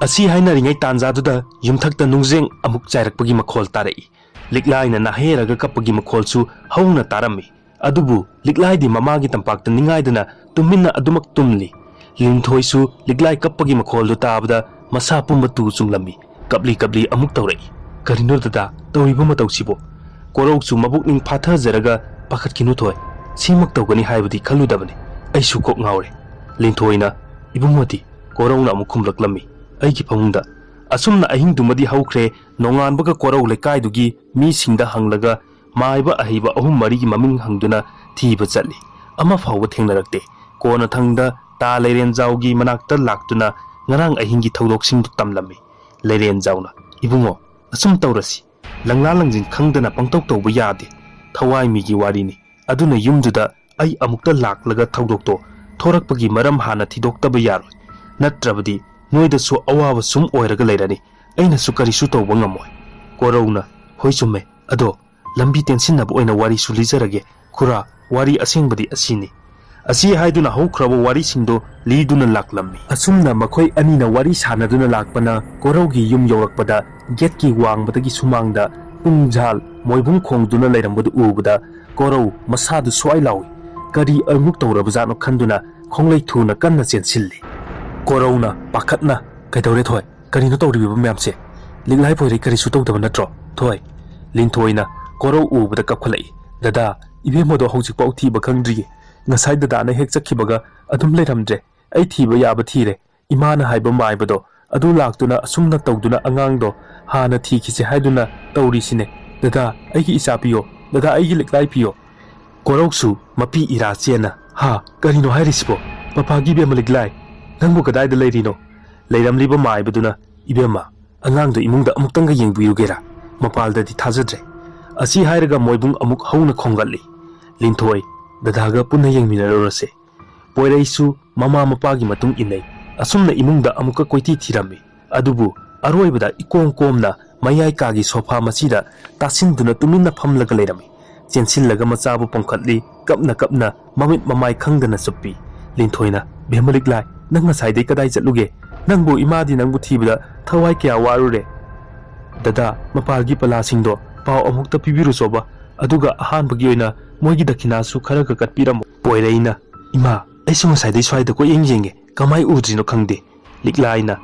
ꯑꯁꯤ ꯍꯥꯏꯅꯔꯤꯉꯩ ꯇꯥꯟꯖꯥꯗꯨꯗ ꯌꯨꯝꯊꯛꯇ ꯅꯨꯡꯖꯦꯡ ꯑꯃꯨꯛ ꯆꯥꯏꯔꯛꯄꯒꯤ ꯃꯈꯣꯜ ꯇꯥꯔꯛꯏ꯫ ꯂꯤꯛꯂꯥꯏꯅ ꯅꯥꯍꯦꯔꯒ ꯀꯞꯄꯒꯤ ꯃꯈꯣꯜꯁꯨ ꯍꯧꯅ ꯇꯥꯔꯝꯃꯤ꯫ ꯑꯗꯨꯕꯨ ꯂꯤꯛꯂꯥꯏꯗꯤ ꯃꯃꯥꯒꯤ ꯇꯝꯄꯥꯛꯇ ꯅꯤꯡꯉꯥꯏꯗꯅ ꯇꯨꯃꯤꯟꯅ ꯑꯗꯨꯃꯛ ꯇꯨꯝꯂꯤ꯫ ꯂꯤꯟꯊꯣꯏꯁꯨ ꯂꯤꯛꯂꯥꯏ ꯀꯞꯄꯒꯤ ꯃꯈꯣꯜꯗꯨ ꯇꯥꯕꯗ ꯃꯁꯥ ꯄꯨꯝꯕ ꯇꯨ ꯆꯨꯡꯂꯝꯃꯤ꯫ ꯀꯞꯂꯤ ꯀꯞꯂꯤ ꯑꯃꯨꯛ ꯇꯧꯔꯛꯏ꯫ "ꯀꯔꯤꯅꯣ ꯗꯗꯥ, ꯇꯧꯔꯤꯕ ꯃꯇꯧꯁꯤꯕꯨ?" ꯀꯣꯔꯧꯁꯨ ꯃꯕꯨꯛꯅꯤꯡ ꯐꯥꯊꯖꯔꯒ, "ꯄꯥꯈꯠꯈꯤꯅꯨ ꯊꯣꯏ, ꯁꯤꯃꯛ ꯇꯧꯒꯅꯤ ꯍꯥꯏꯕꯗꯤ ꯈꯜꯂꯨꯗꯕꯅꯤ꯫ ꯑꯩꯁꯨ ꯀꯣꯛ ꯉꯥꯎꯔꯦ꯫" ꯂꯤꯟꯊꯣꯏꯅ, "ꯏꯕꯨꯡꯉꯣꯗꯤ?" ꯀꯣꯔꯧꯅ ꯑꯃꯨꯛ ꯈꯨꯝꯂꯛꯂꯝꯃꯤ, "ꯑꯩꯒꯤ ꯐꯃꯨꯡꯗ꯫" ꯑꯁꯨꯝꯅ ꯑꯍꯤꯡꯗꯨꯃꯗꯤ ꯍꯧꯈ꯭ꯔꯦ꯫ ꯅꯣꯡꯉꯥꯟꯕꯒ ꯀꯣꯔꯧ ꯂꯩꯀꯥꯏꯗꯨꯒꯤ ꯃꯤꯁꯤꯡꯗ ꯍꯪꯂꯒ ꯃꯥꯏꯕ ꯑꯍꯩꯕ ꯑꯍꯨꯝ ꯃꯔꯤꯒꯤ ꯃꯃꯤꯡ ꯍꯪꯗꯨꯅ ꯊꯤꯕ ꯆꯠꯂꯤ꯫ ꯑꯃ ꯐꯥꯎꯕ ꯊꯦꯡꯅꯔꯛꯇꯦ꯫ ꯀꯣꯟꯅꯊꯪꯗ ꯇꯥ ꯂꯩꯔꯦꯟꯖꯥꯎꯒꯤ ꯃꯅꯥꯛꯇ ꯂꯥꯛꯇꯨꯅ ꯉꯔꯥꯡ ꯑꯍꯤꯡꯒꯤ ꯊꯧꯗꯣꯛꯁꯤꯡꯗꯨ ꯇꯝꯂꯝꯃꯤ꯫ ꯂꯩꯔꯦꯟꯖꯥꯎꯅ, "ꯏꯕꯨꯡꯉꯣ, ꯑꯁꯨꯝ ꯇꯧꯔꯁꯤ꯫ ꯂꯪꯂꯥ ꯂꯪꯖꯤꯟ ꯈꯪꯗꯅ ꯄꯪꯇꯧ ꯇꯧꯕ ꯌꯥꯗꯦ꯫ ꯊꯋꯥꯏ ꯃꯤꯒꯤ ꯋꯥꯔꯤꯅꯤ꯫ ꯑꯗꯨꯅ ꯌꯨꯝꯗꯨꯗ ꯑꯩ ꯑꯃꯨꯛꯇ ꯂꯥꯛꯂꯒ ꯊꯧꯗꯣꯛꯇꯣ ꯊꯣꯔꯛꯄꯒꯤ ꯃꯔꯝ ꯍꯥꯟꯅ ꯊꯤꯗꯣꯛꯇꯕ ꯌꯥꯔꯣꯏ꯫ ꯅꯠꯇ꯭ꯔꯕꯗꯤ ꯅꯣꯏꯗꯁꯨ ꯑꯋꯥꯕ ꯁꯨꯝ ꯑꯣꯏꯔꯒ ꯂꯩꯔꯅꯤ꯫ ꯑꯩꯅꯁꯨ ꯀꯔꯤꯁꯨ ꯇꯧꯕ ꯉꯝꯃꯣꯏ꯫" ꯀꯣꯔꯧꯅ, "ꯍꯣꯏ, ꯆꯨꯝꯃꯦ꯫ ꯑꯗꯣ ꯂꯝꯕꯤ ꯇꯦꯟꯁꯤꯟꯅꯕ ꯑꯣꯏꯅ ꯋꯥꯔꯤꯁꯨ ꯂꯤꯖꯔꯒꯦ꯫ ꯈꯨꯔꯥ, ꯋꯥꯔꯤ ꯑꯁꯦꯡꯕꯗꯤ ꯑꯁꯤꯅꯤ"꯫ ꯑꯁꯤ ꯍꯥꯏꯗꯨꯅ ꯍꯧꯈ꯭ꯔꯕ ꯋꯥꯔꯤꯁꯤꯡꯗꯨ ꯂꯤꯗꯨꯅ ꯂꯥꯛꯂꯝꯃꯤ꯫ ꯑꯁꯨꯝꯅ ꯃꯈꯣꯏ ꯑꯅꯤꯅ ꯋꯥꯔꯤ ꯁꯥꯟꯅꯗꯨꯅ ꯂꯥꯛꯄꯅ ꯀꯣꯔꯧꯒꯤ ꯌꯨꯝ ꯌꯧꯔꯛꯄꯗ ꯒꯦꯠꯀꯤ ꯋꯥꯡꯃꯗꯒꯤ ꯁꯨꯃꯥꯡꯗ ꯄꯨꯡꯖꯥꯜ ꯃꯣꯏꯕꯨꯡ ꯈꯣꯡꯗꯨꯅ ꯂꯩꯔꯝꯕꯗꯨ ꯎꯕꯗ ꯀꯣꯔꯧ ꯃꯁꯥꯗꯨ ꯁ꯭ꯋꯥꯏ ꯂꯥꯎꯏ꯫ ꯀꯔꯤ ꯑꯃꯨꯛ ꯇꯧꯔꯕꯖꯥꯠꯅꯣ ꯈꯟꯗꯨꯅ ꯈꯣꯡꯂꯩ ꯊꯨꯅ ꯀꯟꯅ ꯆꯦꯟꯁꯤꯜꯂꯤ꯫ ꯀꯣꯔꯧꯅ ꯄꯥꯈꯠꯅ, "ꯀꯩꯗꯧꯔꯦ ꯊꯣꯏ? ꯀꯔꯤꯅꯣ ꯇꯧꯔꯤꯕ ꯃꯌꯥꯝꯁꯦ? ꯂꯤꯛꯂꯥꯏ ꯄꯣꯏꯔꯩ ꯀꯔꯤꯁꯨ ꯇꯧꯗꯕ ꯅꯠꯇ꯭ꯔꯣ, ꯊꯣꯏ?" ꯂꯤꯟꯊꯣꯏꯅ ꯀꯣꯔꯧ ꯎꯕꯗ ꯀꯞꯈꯠꯂꯛꯏ꯫ "ꯗꯗꯥ, ꯏꯕꯦꯝꯃꯗꯣ ꯍꯧꯖꯤꯛꯐꯥꯎ ꯊꯤꯕ ꯈꯪꯗ꯭ꯔꯤꯌꯦ꯫ ꯉꯁꯥꯏ ꯗꯗꯥꯅ ꯍꯦꯛ ꯆꯠꯈꯤꯕꯒ ꯑꯗꯨꯝ ꯂꯩꯔꯝꯗ꯭ꯔꯦ꯫ ꯑꯩ ꯊꯤꯕ ꯌꯥꯕ ꯊꯤꯔꯦ꯫ ꯏꯃꯥꯅ ꯍꯥꯏꯕ ꯃꯥꯏꯕꯗꯣ ꯑꯗꯨ ꯂꯥꯛꯇꯨꯅ ꯑꯁꯨꯝꯅ ꯇꯧꯗꯨꯅ ꯑꯉꯥꯡꯗꯣ ꯍꯥꯟꯅ ꯊꯤꯈꯤꯁꯦ ꯍꯥꯏꯗꯨꯅ ꯇꯧꯔꯤꯁꯤꯅꯦ꯫ ꯗꯗꯥ, ꯑꯩꯒꯤ ꯏꯆꯥ ꯄꯤꯌꯣ꯫ ꯗꯗꯥ, ꯑꯩꯒꯤ ꯂꯤꯛꯂꯥꯏ ꯄꯤꯌꯣ"꯫ ꯀꯣꯔꯧꯁꯨ ꯃꯄꯤ ꯏꯔꯥ ꯆꯦꯟꯅ, "ꯍꯥ, ꯀꯔꯤꯅꯣ ꯍꯥꯏꯔꯤꯁꯤꯕꯣ? ꯄꯄꯥꯒꯤ ꯏꯕꯦꯝꯃ ꯂꯤꯛꯂꯥꯏ? ꯅꯪꯕꯨ ꯀꯗꯥꯏꯗ ꯂꯩꯔꯤꯅꯣ?" ꯂꯩꯔꯝꯂꯤꯕ ꯃꯥꯏꯕꯗꯨꯅ, "ꯏꯕꯦꯝꯃ, ꯑꯉꯥꯡꯗꯣ ꯏꯃꯨꯡꯗ ꯑꯃꯨꯛꯇꯪꯒ ꯌꯦꯡꯕꯤꯔꯨꯒꯦꯔꯥ? ꯃꯄꯥꯜꯗꯗꯤ ꯊꯥꯖꯗ꯭ꯔꯦ"꯫ ꯑꯁꯤ ꯍꯥꯏꯔꯒ ꯃꯣꯏꯕꯨꯡ ꯑꯃꯨꯛ ꯍꯧꯅ ꯈꯣꯡꯒꯠꯂꯤ꯫ ꯂꯤꯟꯊꯣꯏ, "ꯗꯗꯥꯒ ꯄꯨꯟꯅ ꯌꯦꯡꯃꯤꯟꯅꯔꯨꯔꯁꯦ"꯫ ꯄꯣꯏꯔꯩꯁꯨ ꯃꯃꯥ ꯃꯄꯥꯒꯤ ꯃꯇꯨꯡ ꯏꯟꯅꯩ꯫ ꯑꯁꯨꯝꯅ ꯏꯃꯨꯡꯗ ꯑꯃꯨꯛꯀ ꯀꯣꯏꯊꯤ ꯊꯤꯔꯝꯃꯤ꯫ ꯑꯗꯨꯕꯨ ꯑꯔꯣꯏꯕꯗ ꯏꯀꯣꯝ ꯀꯣꯝꯅ ꯃꯌꯥꯏ ꯀꯥꯒꯤ ꯁꯣꯐꯥ ꯃꯆꯤꯗ ꯇꯥꯁꯤꯟꯗꯨꯅ ꯇꯨꯃꯤꯟꯅ ꯐꯝꯂꯒ ꯂꯩꯔꯝꯃꯤ꯫ ꯆꯦꯟꯁꯤꯜꯂꯒ ꯃꯆꯥꯕꯨ ꯄꯣꯡꯈꯠꯂꯤ, ꯀꯞꯅ ꯀꯞꯅ ꯃꯃꯤꯠ ꯃꯃꯥꯏ ꯈꯪꯗꯅ ꯆꯨꯞꯄꯤ꯫ ꯂꯤꯟꯊꯣꯏꯅ, "ꯕꯦꯝꯃ ꯂꯤꯛꯂꯥꯏ, ꯅꯪ ꯉꯁꯥꯏꯗꯩ ꯀꯗꯥꯏ ꯆꯠꯂꯨꯒꯦ? ꯅꯪꯕꯨ ꯏꯃꯥꯗꯤ ꯅꯪꯕꯨ ꯊꯤꯕꯗ ꯊꯋꯥꯏ ꯀꯌꯥ ꯋꯥꯔꯨꯔꯦ"꯫ "ꯗꯗꯥ, ꯃꯄꯥꯜꯒꯤ ꯄꯂꯥꯁꯤꯡꯗꯣ ꯄꯥꯎ ꯑꯃꯨꯛꯇ ꯄꯤꯕꯤꯔꯨꯆꯣꯕ, ꯑꯗꯨꯒ ꯑꯍꯥꯟꯕꯒꯤ ꯑꯣꯏꯅ ꯃꯣꯏꯒꯤ ꯗꯈꯤꯅꯥꯁꯨ ꯈꯔꯒ ꯀꯠꯄꯤꯔꯝꯃꯣ"꯫ ꯄꯣꯏꯔꯩꯅ, "ꯏꯃꯥ, ꯑꯩꯁꯨ ꯉꯁꯥꯏꯗꯩ ꯁ꯭ꯋꯥꯏꯗ ꯀꯣꯏꯌꯦꯡ ꯌꯦꯡꯉꯦ, ꯀꯃꯥꯏ ꯎꯗ꯭ꯔꯤꯅꯣ ꯈꯪꯗꯦ"꯫ ꯂꯤꯛꯂꯥꯏꯅ,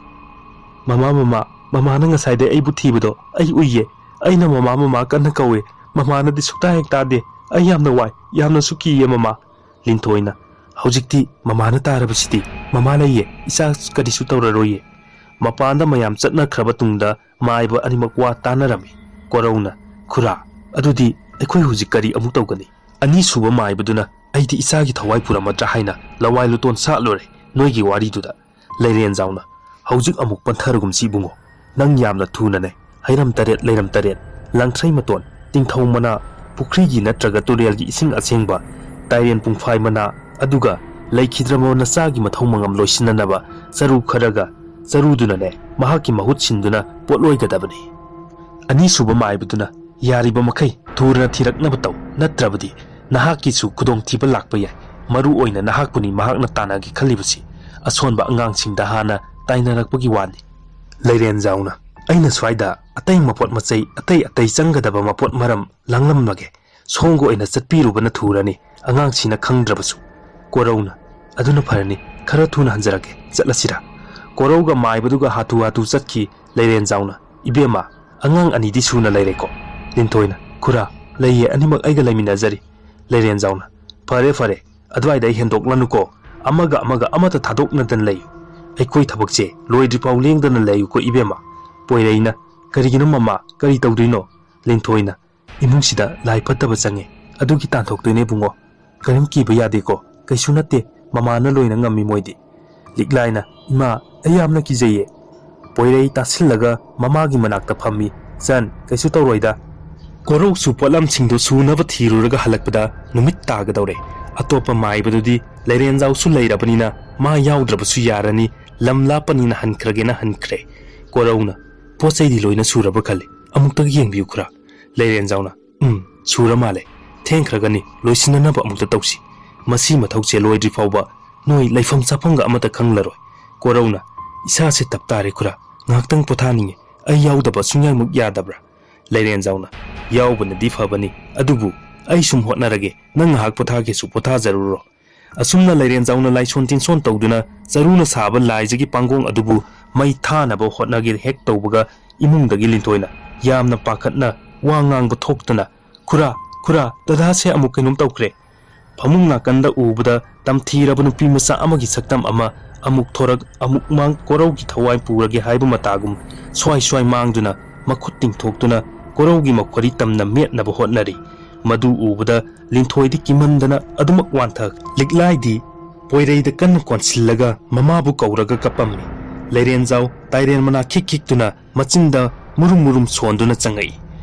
"ꯃꯃꯥ, ꯃꯃꯥ, ꯃꯃꯥꯅ ꯉꯁꯥꯏꯗꯩ ꯑꯩꯕꯨ ꯊꯤꯕꯗꯣ ꯑꯩ ꯎꯏꯌꯦ꯫ ꯑꯩꯅ ꯃꯃꯥ, ꯃꯃꯥ ꯀꯟꯅ ꯀꯧꯋꯦ꯫ ꯃꯃꯥꯅꯗꯤ ꯁꯨꯛꯇꯥ ꯍꯦꯛ ꯇꯥꯗꯦ꯫ ꯑꯩ ꯌꯥꯝꯅ ꯋꯥꯏ, ꯌꯥꯝꯅꯁꯨ ꯀꯤꯌꯦ ꯃꯃꯥ"꯫ ꯂꯤꯟꯊꯣꯏꯅ, "ꯍꯧꯖꯤꯛꯇꯤ ꯃꯃꯥꯅ ꯇꯥꯔꯕꯁꯤꯗꯤ꯫ ꯃꯃꯥ ꯂꯩꯌꯦ, ꯏꯆꯥ ꯀꯔꯤꯁꯨ ꯇꯧꯔꯔꯣꯏꯌꯦ"꯫ ꯃꯄꯥꯟꯗ ꯃꯌꯥꯝ ꯆꯠꯅꯈ꯭ꯔꯕ ꯇꯨꯡꯗ ꯃꯥꯏꯕ ꯑꯅꯤꯃꯛ ꯋꯥ ꯇꯥꯅꯔꯝꯃꯤ꯫ ꯀꯣꯔꯧꯅ, "ꯈꯨꯔꯥ, ꯑꯗꯨꯗꯤ ꯑꯩꯈꯣꯏ ꯍꯧꯖꯤꯛ ꯀꯔꯤ ꯑꯃꯨꯛ ꯇꯧꯒꯅꯤ?" ꯑꯅꯤꯁꯨꯕ ꯃꯥꯏꯕꯗꯨꯅ, "ꯑꯩꯗꯤ ꯏꯆꯥꯒꯤ ꯊꯋꯥꯏ ꯄꯨꯔꯝꯃꯗ꯭ꯔꯥ ꯍꯥꯏꯅ ꯂꯋꯥꯏ ꯂꯨꯇꯣꯟ ꯁꯥꯠꯂꯨꯔꯦ ꯅꯣꯏꯒꯤ ꯋꯥꯔꯤꯗꯨꯗ"꯫ ꯂꯩꯔꯦꯟꯖꯥꯎꯅ, "ꯍꯧꯖꯤꯛ ꯑꯃꯨꯛ ꯄꯟꯊꯔꯒꯨꯝꯁꯤ ꯏꯕꯨꯡꯉꯣ꯫ ꯅꯪ ꯌꯥꯝꯅ ꯊꯨꯅꯅꯦ꯫ ꯍꯩꯔꯝ ꯇꯔꯦꯠ, ꯂꯩꯔꯝ ꯇꯔꯦꯠ, ꯂꯥꯡꯊ꯭ꯔꯩ ꯃꯇꯣꯟ, ꯇꯤꯡꯊꯧ ꯃꯅꯥ, ꯄꯨꯈ꯭ꯔꯤꯒꯤ ꯅꯠꯇ꯭ꯔꯒ ꯇꯨꯔꯦꯜꯒꯤ ꯏꯁꯤꯡ ꯑꯁꯦꯡꯕ, ꯇꯥꯏꯔꯦꯟ ꯄꯨꯡꯐꯥꯏ ꯃꯅꯥ, ꯑꯗꯨꯒ ꯂꯩꯈꯤꯗ꯭ꯔꯕ ꯅꯆꯥꯒꯤ ꯃꯊꯧ ꯃꯉꯝ ꯂꯣꯏꯁꯤꯟꯅꯅꯕ ꯆꯔꯨ ꯈꯔꯒ ꯆꯔꯨꯗꯨꯅꯅꯦ ꯃꯍꯥꯛꯀꯤ ꯃꯍꯨꯠ ꯁꯤꯟꯗꯨꯅ ꯄꯣꯠꯂꯣꯏꯒꯗꯕꯅꯤ"꯫ ꯑꯅꯤꯁꯨꯕ ꯃꯥꯏꯕꯗꯨꯅ, "ꯌꯥꯔꯤꯕ ꯃꯈꯩ ꯊꯨꯅ ꯊꯤꯔꯛꯅꯕ ꯇꯧ, ꯅꯠꯇ꯭ꯔꯕꯗꯤ ꯅꯍꯥꯛꯀꯤꯁꯨ ꯈꯨꯗꯣꯡꯊꯤꯕ ꯂꯥꯛꯄ ꯌꯥꯏ꯫ ꯃꯔꯨ ꯑꯣꯏꯅ ꯅꯍꯥꯛꯄꯨꯅꯤ ꯃꯍꯥꯛꯅ ꯇꯥꯟꯅꯒꯦ ꯈꯜꯂꯤꯕꯁꯤ꯫ ꯑꯁꯣꯟꯕ ꯑꯉꯥꯡꯁꯤꯡꯗ ꯍꯥꯟꯅ ꯇꯥꯏꯅꯔꯛꯄꯒꯤ ꯋꯥꯅꯤ꯫" ꯂꯩꯔꯦꯟꯖꯥꯎꯅ, "ꯑꯩꯅ ꯁ꯭ꯋꯥꯏꯗ ꯑꯇꯩ ꯃꯄꯣꯠ ꯃꯆꯩ, ꯑꯇꯩ ꯑꯇꯩ ꯆꯪꯒꯗꯕ ꯃꯄꯣꯠ ꯃꯔꯝ ꯂꯥꯡꯂꯝꯃꯒꯦ꯫ ꯁꯣꯝꯒ ꯑꯣꯏꯅ ꯆꯠꯄꯤꯔꯨꯕꯅ ꯊꯨꯔꯅꯤ, ꯑꯉꯥꯡꯁꯤꯅ ꯈꯪꯗ꯭ꯔꯕꯁꯨ꯫" ꯀꯣꯔꯧꯅ, "ꯑꯗꯨꯅ ꯐꯔꯅꯤ, ꯈꯔ ꯊꯨꯅ ꯍꯟꯖꯔꯛꯀꯦ, ꯆꯠꯂꯁꯤꯔꯥ?" ꯀꯣꯔꯧꯒ ꯃꯥꯏꯕꯗꯨꯒ ꯍꯥꯊꯨ ꯍꯥꯊꯨ ꯆꯠꯈꯤ꯫ ꯂꯩꯔꯦꯟꯖꯥꯎꯅ, "ꯏꯕꯦꯝꯃ, ꯑꯉꯥꯡ ꯑꯅꯤꯗꯤ ꯁꯨꯅ ꯂꯩꯔꯦꯀꯣ?" ꯂꯤꯟꯊꯣꯏꯅ, "ꯈꯨꯔꯥ, ꯂꯩꯌꯦ, ꯑꯅꯤꯃꯛ ꯑꯩꯒ ꯂꯩꯃꯤꯟꯅꯖꯔꯤ꯫" ꯂꯩꯔꯦꯟꯖꯥꯎꯅ, "ꯐꯔꯦ ꯐꯔꯦ, ꯑꯗꯨꯋꯥꯏꯗ ꯑꯩ ꯍꯦꯟꯗꯣꯛꯂꯅꯨꯀꯣ, ꯑꯃꯒ ꯑꯃꯒ ꯑꯃꯠꯇ ꯊꯥꯗꯣꯛꯅꯗꯅ ꯂꯩꯌꯨ꯫ ꯑꯩꯈꯣꯏ ꯊꯕꯛꯁꯦ ꯂꯣꯏꯗ꯭ꯔꯤꯐꯥꯎ ꯂꯦꯡꯗꯅ ꯂꯩꯌꯨꯀꯣ ꯏꯕꯦꯝꯃ꯫" ꯄꯣꯏꯔꯩꯅ, "ꯀꯔꯤꯒꯤꯅꯣ ꯃꯃꯥ, ꯀꯔꯤ ꯇꯧꯗꯣꯏꯅꯣ?" ꯂꯤꯟꯊꯣꯏꯅ, "ꯏꯃꯨꯡꯁꯤꯗ ꯂꯥꯏ ꯐꯠꯇꯕ ꯆꯪꯉꯦ, ꯑꯗꯨꯒꯤ ꯇꯥꯟꯊꯣꯛꯇꯣꯏꯅꯦ ꯕꯨꯡꯉꯣ꯫ ꯀꯔꯤꯝ ꯀꯤꯕ ꯌꯥꯗꯦꯀꯣ, ꯀꯩꯁꯨ ꯅꯠꯇꯦ, ꯃꯃꯥꯅ ꯂꯣꯏꯅ ꯉꯝꯃꯤ ꯃꯣꯏꯗꯤ꯫" ꯂꯤꯛꯂꯥꯏꯅ, "ꯏꯃꯥ, ꯑꯩ ꯌꯥꯝꯅ ꯀꯤꯖꯩꯌꯦ꯫" ꯄꯣꯏꯔꯩ ꯇꯥꯁꯤꯜꯂꯒ ꯃꯃꯥꯒꯤ ꯃꯅꯥꯛꯇ ꯐꯝꯃꯤ꯫ "ꯆꯟ, ꯀꯩꯁꯨ ꯇꯧꯔꯣꯏꯗ꯫" ꯀꯣꯔꯧꯁꯨ ꯄꯣꯠꯂꯝꯁꯤꯡꯗꯨ ꯁꯨꯅꯕ ꯊꯤꯔꯨꯔꯒ ꯍꯜꯂꯛꯄꯗ ꯅꯨꯃꯤꯠ ꯇꯥꯒꯗꯧꯔꯦ꯫ ꯑꯇꯣꯞꯄ ꯃꯥꯏꯕꯗꯨꯗꯤ ꯂꯩꯔꯦꯟꯖꯥꯎꯁꯨ ꯂꯩꯔꯕꯅꯤꯅ ꯃꯥ ꯌꯥꯎꯗ꯭ꯔꯕꯁꯨ ꯌꯥꯔꯅꯤ, ꯂꯝ ꯂꯥꯞꯄꯅꯤꯅ ꯍꯟꯈ꯭ꯔꯒꯦꯅ ꯍꯟꯈ꯭ꯔꯦ꯫ ꯀꯣꯔꯧꯅ, "ꯄꯣꯠ ꯆꯩꯗꯤ ꯂꯣꯏꯅ ꯁꯨꯔꯕ ꯈꯜꯂꯤ, ꯑꯃꯨꯛꯇꯒ ꯌꯦꯡꯕꯤꯌꯨ ꯈꯨꯔꯥ꯫" ꯂꯩꯔꯦꯟꯖꯥꯎꯅ, "ꯎꯝ, ꯁꯨꯔ ꯃꯥꯜꯂꯦ꯫ ꯊꯦꯡꯈ꯭ꯔꯒꯅꯤ, ꯂꯣꯏꯁꯤꯟꯅꯅꯕ ꯑꯃꯨꯛꯇ ꯇꯧꯁꯤ꯫ ꯃꯁꯤ ꯃꯊꯧꯁꯦ ꯂꯣꯏꯗ꯭ꯔꯤ ꯐꯥꯎꯕ ꯅꯣꯏ ꯂꯩꯐꯝ ꯆꯥꯐꯝꯒ ꯑꯃꯠꯇ ꯈꯪꯂꯔꯣꯏ꯫" ꯀꯣꯔꯧꯅ, "ꯏꯁꯥꯁꯦ ꯇꯞ ꯇꯥꯔꯦ ꯈꯨꯔꯥ, ꯉꯥꯏꯍꯥꯛꯇꯪ ꯄꯣꯊꯥꯅꯤꯡꯉꯦ꯫ ꯑꯩ ꯌꯥꯎꯗꯕ ꯁꯨꯡꯌꯥꯃꯛ ꯌꯥꯗꯕ꯭ꯔꯥ?" ꯂꯩꯔꯦꯟꯖꯥꯎꯅ, "ꯌꯥꯎꯕꯅꯗꯤ ꯐꯕꯅꯤ, ꯑꯗꯨꯕꯨ ꯑꯩ ꯁꯨꯝ ꯍꯣꯠꯅꯔꯒꯦ, ꯅꯪ ꯉꯥꯏꯍꯥꯛ ꯄꯣꯊꯥꯒꯦꯁꯨ ꯄꯣꯊꯥꯖꯔꯨꯔꯣ꯫" ꯑꯁꯨꯝꯅ ꯂꯩꯔꯦꯟꯖꯥꯎꯅ ꯂꯥꯏꯁꯣꯟ ꯇꯤꯟꯁꯣꯟ ꯇꯧꯗꯨꯅ ꯆꯔꯨꯅ ꯁꯥꯕ ꯂꯥꯏꯖꯒꯤ ꯄꯥꯡꯒꯣꯡ ꯑꯗꯨꯕꯨ ꯃꯩ ꯊꯥꯅꯕ ꯍꯣꯠꯅꯒꯦ ꯍꯦꯛ ꯇꯧꯕꯒ, ꯏꯃꯨꯡꯗꯒꯤ ꯂꯤꯟꯊꯣꯏꯅ ꯌꯥꯝꯅ ꯄꯥꯈꯠꯅ ꯋꯥ ꯉꯥꯡꯕ ꯊꯣꯛꯇꯅ, "ꯈꯨꯔꯥ, ꯈꯨꯔꯥ, ꯗꯗꯥꯁꯦ ꯑꯃꯨꯛ ꯀꯩꯅꯣꯝ ꯇꯧꯈ꯭ꯔꯦ꯫" ꯐꯃꯨꯡ ꯅꯥꯀꯟꯗ ꯎꯕꯗ ꯇꯝꯊꯤꯔꯕ ꯅꯨꯄꯤ ꯃꯆꯥ ꯑꯃꯒꯤ ꯁꯛꯇꯝ ꯑꯃ ꯑꯃꯨꯛ ꯊꯣꯔꯛ ꯑꯃꯨꯛ ꯃꯥꯡ, ꯀꯣꯔꯧꯒꯤ ꯊꯋꯥꯏ ꯄꯨꯔꯒꯦ ꯍꯥꯏꯕ ꯃꯇꯥꯒꯨꯝ ꯁ꯭ꯋꯥꯏ ꯁ꯭ꯋꯥꯏ ꯃꯥꯡꯗꯨꯅ ꯃꯈꯨꯠ ꯇꯤꯡꯊꯣꯛꯇꯨꯅ ꯀꯣꯔꯧꯒꯤ ꯃꯈꯣꯔꯤ ꯇꯝꯅ ꯃꯦꯠꯅꯕ ꯍꯣꯠꯅꯔꯤ꯫ ꯃꯗꯨ ꯎꯕꯗ ꯂꯤꯟꯊꯣꯏꯗꯤ ꯀꯤꯃꯟꯗꯅ ꯑꯗꯨꯃꯛ ꯋꯥꯟꯊ꯫ ꯂꯤꯛꯂꯥꯏꯗꯤ ꯄꯣꯏꯔꯩꯗ ꯀꯟꯅ ꯀꯣꯟꯁꯤꯜꯂꯒ ꯃꯃꯥꯕꯨ ꯀꯧꯔꯒ ꯀꯞꯄꯝꯃꯤ꯫ ꯂꯩꯔꯦꯟꯖꯥꯎ ꯇꯥꯏꯔꯦꯟ ꯃꯅꯥ ꯈꯤꯛ ꯈꯤꯛꯇꯨꯅ ꯃꯆꯤꯟꯗ ꯃꯨꯔꯨꯝ ꯃꯨꯔꯨꯝ ꯁꯣꯟꯗꯨꯅ ꯆꯪꯉꯛꯏ꯫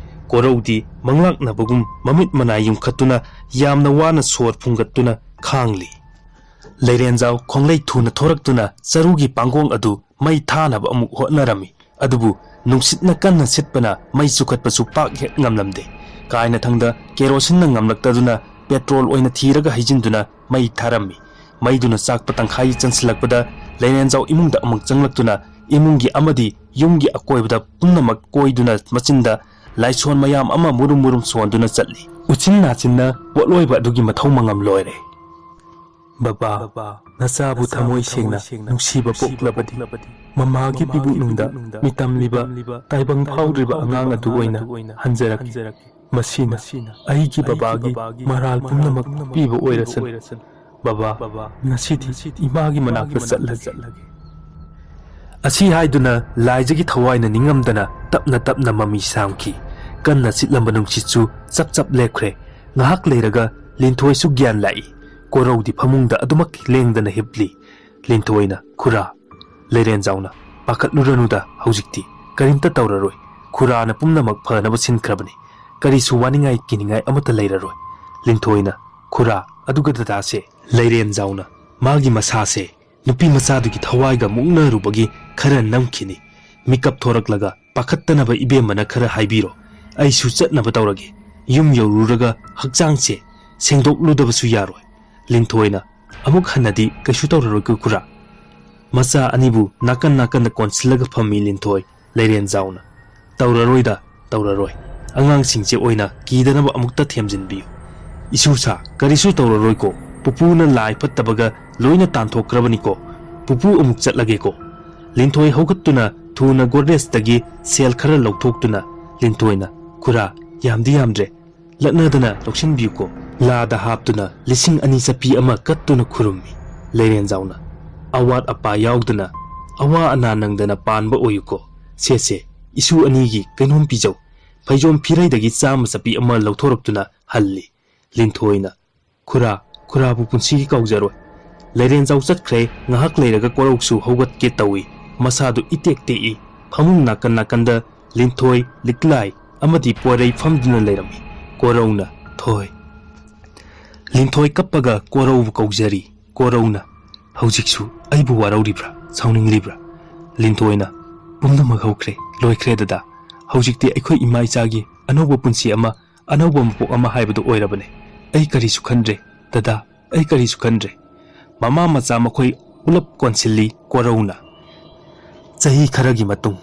ꯀꯣꯔꯧꯗꯤ ꯃꯪꯂꯥꯛꯅꯕꯒꯨꯝ ꯃꯃꯤꯠ ꯃꯅꯥ ꯌꯨꯝꯈꯠꯇꯨꯅ ꯌꯥꯝꯅ ꯋꯥꯅ ꯁꯣꯔ ꯐꯨꯡꯒꯠꯇꯨꯅ ꯈꯥꯡꯂꯤ꯫ ꯂꯩꯔꯦꯟꯖꯥꯎ ꯈꯣꯡꯂꯩ ꯊꯨꯅ ꯊꯣꯔꯛꯇꯨꯅ ꯆꯔꯨꯒꯤ ꯄꯥꯡꯒꯣꯡ ꯑꯗꯨ ꯃꯩ ꯊꯥꯅꯕ ꯑꯃꯨꯛ ꯍꯣꯠꯅꯔꯝꯃꯤ꯫ ꯑꯗꯨꯕꯨ ꯅꯨꯡꯁꯤꯠꯅ ꯀꯟꯅ ꯁꯤꯠꯄꯅ ꯃꯩ ꯆꯨꯈꯠꯄꯁꯨ ꯄꯥꯛ ꯍꯦꯛ ꯉꯝꯂꯝꯗꯦ꯫ ꯀꯥꯏꯅꯊꯪꯗ ꯀꯦꯔꯣꯁꯤꯟꯅ ꯉꯝꯂꯛꯇꯗꯨꯅ ꯄꯦꯇ꯭ꯔꯣꯜ ꯑꯣꯏꯅ ꯊꯤꯔꯒ ꯍꯩꯖꯤꯟꯗꯨꯅ ꯃꯩ ꯊꯥꯔꯝꯃꯤ꯫ ꯃꯩꯗꯨꯅ ꯆꯥꯛꯄ ꯇꯪꯈꯥꯏ ꯆꯟꯁꯤꯜꯂꯛꯄꯗ ꯂꯩꯔꯦꯟꯖꯥꯎ ꯏꯃꯨꯡꯗ ꯑꯃꯨꯛ ꯆꯪꯂꯛꯇꯨꯅ ꯏꯃꯨꯡꯒꯤ ꯑꯃꯗꯤ ꯌꯨꯝꯒꯤ ꯑꯀꯣꯏꯕꯗ ꯄꯨꯝꯅꯃꯛ ꯀꯣꯏꯗꯨꯅ ꯃꯆꯤꯟꯗ ꯂꯥꯏꯁꯣꯟ ꯃꯌꯥꯝ ꯑꯃ ꯃꯨꯔꯨꯝ ꯃꯨꯔꯨꯝ ꯁꯣꯟꯗꯨꯅ ꯆꯠꯂꯤ꯫ ꯎꯆꯤꯟ ꯅꯥꯆꯤꯟꯅ ꯄꯣꯠꯂꯣꯏꯕ ꯑꯗꯨꯒꯤ ꯃꯊꯧ ꯃꯉꯝ ꯂꯣꯏꯔꯦ꯫ ꯕꯕꯥ, ꯅꯆꯥꯕꯨ ꯊꯃꯣꯏ ꯁꯦꯡꯅ ꯅꯨꯡꯁꯤꯕ ꯄꯣꯛꯂꯕꯗꯤ ꯃꯃꯥꯒꯤ ꯄꯤꯕꯨꯛꯅꯨꯡꯗ ꯃꯤꯇꯝꯂꯤꯕ, ꯇꯥꯏꯕꯪ ꯐꯥꯎꯗ꯭ꯔꯤꯕ ꯑꯉꯥꯡ ꯑꯗꯨ ꯑꯣꯏꯅ ꯍꯟꯖꯔꯛꯀꯦ꯫ ꯃꯁꯤꯅ ꯑꯩꯒꯤ ꯕꯕꯥꯒꯤ ꯃꯔꯥꯜ ꯄꯨꯝꯅꯃꯛ ꯄꯤꯕ ꯑꯣꯏꯔꯁꯅꯨ꯫ ꯕꯕꯥ, ꯉꯁꯤꯗꯤ ꯏꯃꯥꯒꯤ ꯃꯅꯥꯛꯇ ꯆꯠꯂꯒꯦ꯫ ꯑꯁꯤ ꯍꯥꯏꯗꯨꯅ ꯂꯥꯏꯖꯒꯤ ꯊꯋꯥꯏꯅ ꯅꯤꯡꯉꯝꯗꯅ ꯇꯞꯅ ꯇꯞꯅ ꯃꯃꯤ ꯁꯥꯝꯈꯤ꯫ ꯀꯟꯅ ꯁꯤꯠꯂꯝꯕ ꯅꯨꯡꯁꯤꯠꯁꯨ ꯆꯞ ꯆꯞ ꯂꯦꯞꯈ꯭ꯔꯦ꯫ ꯉꯥꯏꯍꯥꯛ ꯂꯩꯔꯒ ꯂꯤꯟꯊꯣꯏꯁꯨ ꯒ꯭ꯌꯥꯟ ꯂꯥꯛꯏ꯫ ꯀꯣꯔꯧꯗꯤ ꯐꯃꯨꯡꯗ ꯑꯗꯨꯃꯛ ꯂꯦꯡꯗꯅ ꯍꯤꯞꯂꯤ꯫ ꯂꯤꯟꯊꯣꯏꯅ, "ꯈꯨꯔꯥ, ꯂꯩꯔꯦꯟꯖꯥꯎꯅ, ꯄꯥꯈꯠꯂꯨꯔꯅꯨꯗ ꯍꯧꯖꯤꯛꯇꯤ꯫ ꯀꯔꯤꯝꯇ ꯇꯧꯔꯔꯣꯏ꯫ ꯈꯨꯔꯥꯅ ꯄꯨꯝꯅꯃꯛ ꯐꯅꯕ ꯁꯤꯟꯈ꯭ꯔꯕꯅꯤ꯫ ꯀꯔꯤꯁꯨ ꯋꯥꯅꯤꯡꯉꯥꯏ ꯀꯤꯅꯤꯡꯉꯥꯏ ꯑꯃꯠꯇ ꯂꯩꯔꯔꯣꯏ꯫" ꯂꯤꯟꯊꯣꯏꯅ, "ꯈꯨꯔꯥ, ꯑꯗꯨꯒ ꯗꯗꯥꯁꯦ?" ꯂꯩꯔꯦꯟꯖꯥꯎꯅ, "ꯃꯥꯒꯤ ꯃꯁꯥꯁꯦ ꯅꯨꯄꯤ ꯃꯆꯥꯗꯨꯒꯤ ꯊꯋꯥꯏꯒ ꯃꯨꯛꯅꯔꯨꯕꯒꯤ ꯈꯔ ꯅꯝꯈꯤꯅꯤ꯫ ꯃꯤꯀꯞ ꯊꯣꯔꯛꯂꯒ ꯄꯥꯈꯠꯇꯅꯕ ꯏꯕꯦꯝꯃꯅ ꯈꯔ ꯍꯥꯏꯕꯤꯔꯣ꯫ ꯑꯩꯁꯨ ꯆꯠꯅꯕ ꯇꯧꯔꯒꯦ꯫ ꯌꯨꯝ ꯌꯧꯔꯨꯔꯒ ꯍꯛꯆꯥꯡꯁꯦ ꯁꯦꯡꯗꯣꯛꯂꯨꯗꯕꯁꯨ ꯌꯥꯔꯣꯏ꯫" ꯂꯤꯟꯊꯣꯏꯅ, "ꯑꯃꯨꯛ ꯍꯟꯅꯗꯤ ꯀꯩꯁꯨ ꯇꯧꯔꯔꯣꯏꯀꯣ ꯈꯨꯔꯥ?" ꯃꯆꯥ ꯑꯅꯤꯕꯨ ꯅꯥꯀꯟ ꯅꯥꯀꯟꯗ ꯀꯣꯟꯁꯤꯜꯂꯒ ꯐꯝꯃꯤ ꯂꯤꯟꯊꯣꯏ꯫ ꯂꯩꯔꯦꯟꯖꯥꯎꯅ, "ꯇꯧꯔꯔꯣꯏꯗ, ꯇꯧꯔꯔꯣꯏ꯫ ꯑꯉꯥꯡꯁꯤꯡꯁꯦ ꯑꯣꯏꯅ ꯀꯤꯗꯅꯕ ꯑꯃꯨꯛꯇ ꯊꯦꯝꯖꯤꯟꯕꯤꯌꯨ꯫ ꯏꯁꯨꯁꯥ, ꯀꯔꯤꯁꯨ ꯇꯧꯔꯔꯣꯏꯀꯣ꯫ ꯄꯨꯄꯨꯅ ꯂꯥꯏ ꯐꯠꯇꯕꯒ ꯂꯣꯏꯅ ꯇꯥꯟꯊꯣꯛꯈ꯭ꯔꯕꯅꯤꯀꯣ꯫ ꯄꯨꯄꯨ ꯑꯃꯨꯛ ꯆꯠꯂꯒꯦꯀꯣ꯫" ꯂꯤꯟꯊꯣꯏ ꯍꯧꯒꯠꯇꯨꯅ ꯊꯨꯅ ꯒꯣꯗ꯭ꯔꯦꯖꯇꯒꯤ ꯁꯦꯜ ꯈꯔ ꯂꯧꯊꯣꯛꯇꯨꯅ, ꯂꯤꯟꯊꯣꯏꯅ, "ꯈꯨꯔꯥ, ꯌꯥꯝꯗꯤ ꯌꯥꯝꯗ꯭ꯔꯦ꯫ ꯂꯛꯅꯗꯅ ꯂꯧꯁꯤꯟꯕꯤꯌꯨꯀꯣ꯫" ꯂꯥꯗ ꯍꯥꯞꯇꯨꯅ ꯂꯤꯁꯤꯡ ꯑꯅꯤ ꯆꯠꯄꯤ ꯑꯃ ꯀꯠꯇꯨꯅ ꯈꯨꯔꯨꯝꯃꯤ꯫ ꯂꯩꯔꯦꯟꯖꯥꯎꯅ, "ꯑꯋꯥꯠ ꯑꯄꯥ ꯌꯥꯎꯗꯅ, ꯑꯋꯥ ꯑꯅꯥ ꯅꯪꯗꯅ ꯄꯥꯟꯕ ꯑꯣꯏꯌꯨꯀꯣ꯫ ꯁꯦ ꯁꯦ, ꯏꯁꯨ ꯑꯅꯤꯒꯤ ꯀꯩꯅꯣꯝ ꯄꯤꯖꯧ꯫" ꯐꯩꯖꯣꯝ ꯐꯤꯔꯩꯗꯒꯤ ꯆꯥꯝꯃ ꯆꯠꯄꯤ ꯑꯃ ꯂꯧꯊꯣꯔꯛꯇꯨꯅ ꯍꯜꯂꯤ꯫ ꯂꯤꯟꯊꯣꯏꯅ, "ꯈꯨꯔꯥ, ꯈꯨꯔꯥꯕꯨ ꯄꯨꯟꯁꯤꯒꯤ ꯀꯥꯎꯖꯔꯣꯏ꯫" ꯂꯩꯔꯦꯟꯖꯥꯎ ꯆꯠꯈ꯭ꯔꯦ꯫ ꯉꯥꯏꯍꯥꯛ ꯂꯩꯔꯒ ꯀꯣꯔꯧꯁꯨ ꯍꯧꯒꯠꯀꯦ ꯇꯧꯏ꯫ ꯃꯁꯥꯗꯨ ꯏꯇꯦꯛ ꯇꯦꯛꯏ꯫ ꯐꯃꯨꯡ ꯅꯥꯀꯟ ꯅꯥꯀꯟꯗ ꯂꯤꯟꯊꯣꯏ, ꯂꯤꯛꯂꯥꯏ ꯑꯃꯗꯤ ꯄꯣꯏꯔꯩ ꯐꯝꯗꯨꯅ ꯂꯩꯔꯝꯃꯤ꯫ ꯀꯣꯔꯧꯅ, "ꯊꯣꯏ꯫" ꯂꯤꯟꯊꯣꯏ ꯀꯞꯄꯒ ꯀꯣꯔꯧꯕꯨ ꯀꯧꯖꯔꯤ꯫ ꯀꯣꯔꯧꯅ, "ꯍꯧꯖꯤꯛꯁꯨ ꯑꯩꯕꯨ ꯋꯥꯔꯧꯔꯤꯕ꯭ꯔꯥ, ꯁꯥꯎꯅꯤꯡꯂꯤꯕ꯭ꯔꯥ?" ꯂꯤꯟꯊꯣꯏꯅ, ꯄꯨꯝꯅꯃꯛ ꯍꯧꯈ꯭ꯔꯦ, ꯂꯣꯏꯈ꯭ꯔꯦ ꯗꯗꯥ꯫ ꯍꯧꯖꯤꯛꯇꯤ ꯑꯩꯈꯣꯏ ꯏꯃꯥ ꯏꯆꯥꯒꯤ ꯑꯅꯧꯕ ꯄꯨꯟꯁꯤ ꯑꯃ, ꯑꯅꯧꯕ ꯃꯄꯣꯛ ꯑꯃ ꯍꯥꯏꯕꯗꯨ ꯑꯣꯏꯔꯕꯅꯦ꯫ ꯑꯩ ꯀꯔꯤꯁꯨ ꯈꯟꯗ꯭ꯔꯦ ꯗꯗꯥ, ꯑꯩ ꯀꯔꯤꯁꯨ ꯈꯟꯗ꯭ꯔꯦ꯫ ꯃꯃꯥ ꯃꯆꯥ ꯃꯈꯣꯏ ꯄꯨꯂꯞ ꯀꯣꯟꯁꯤꯜꯂꯤ ꯀꯣꯔꯧꯅ꯫ ꯆꯍꯤ ꯈꯔꯒꯤ ꯃꯇꯨꯡ꯫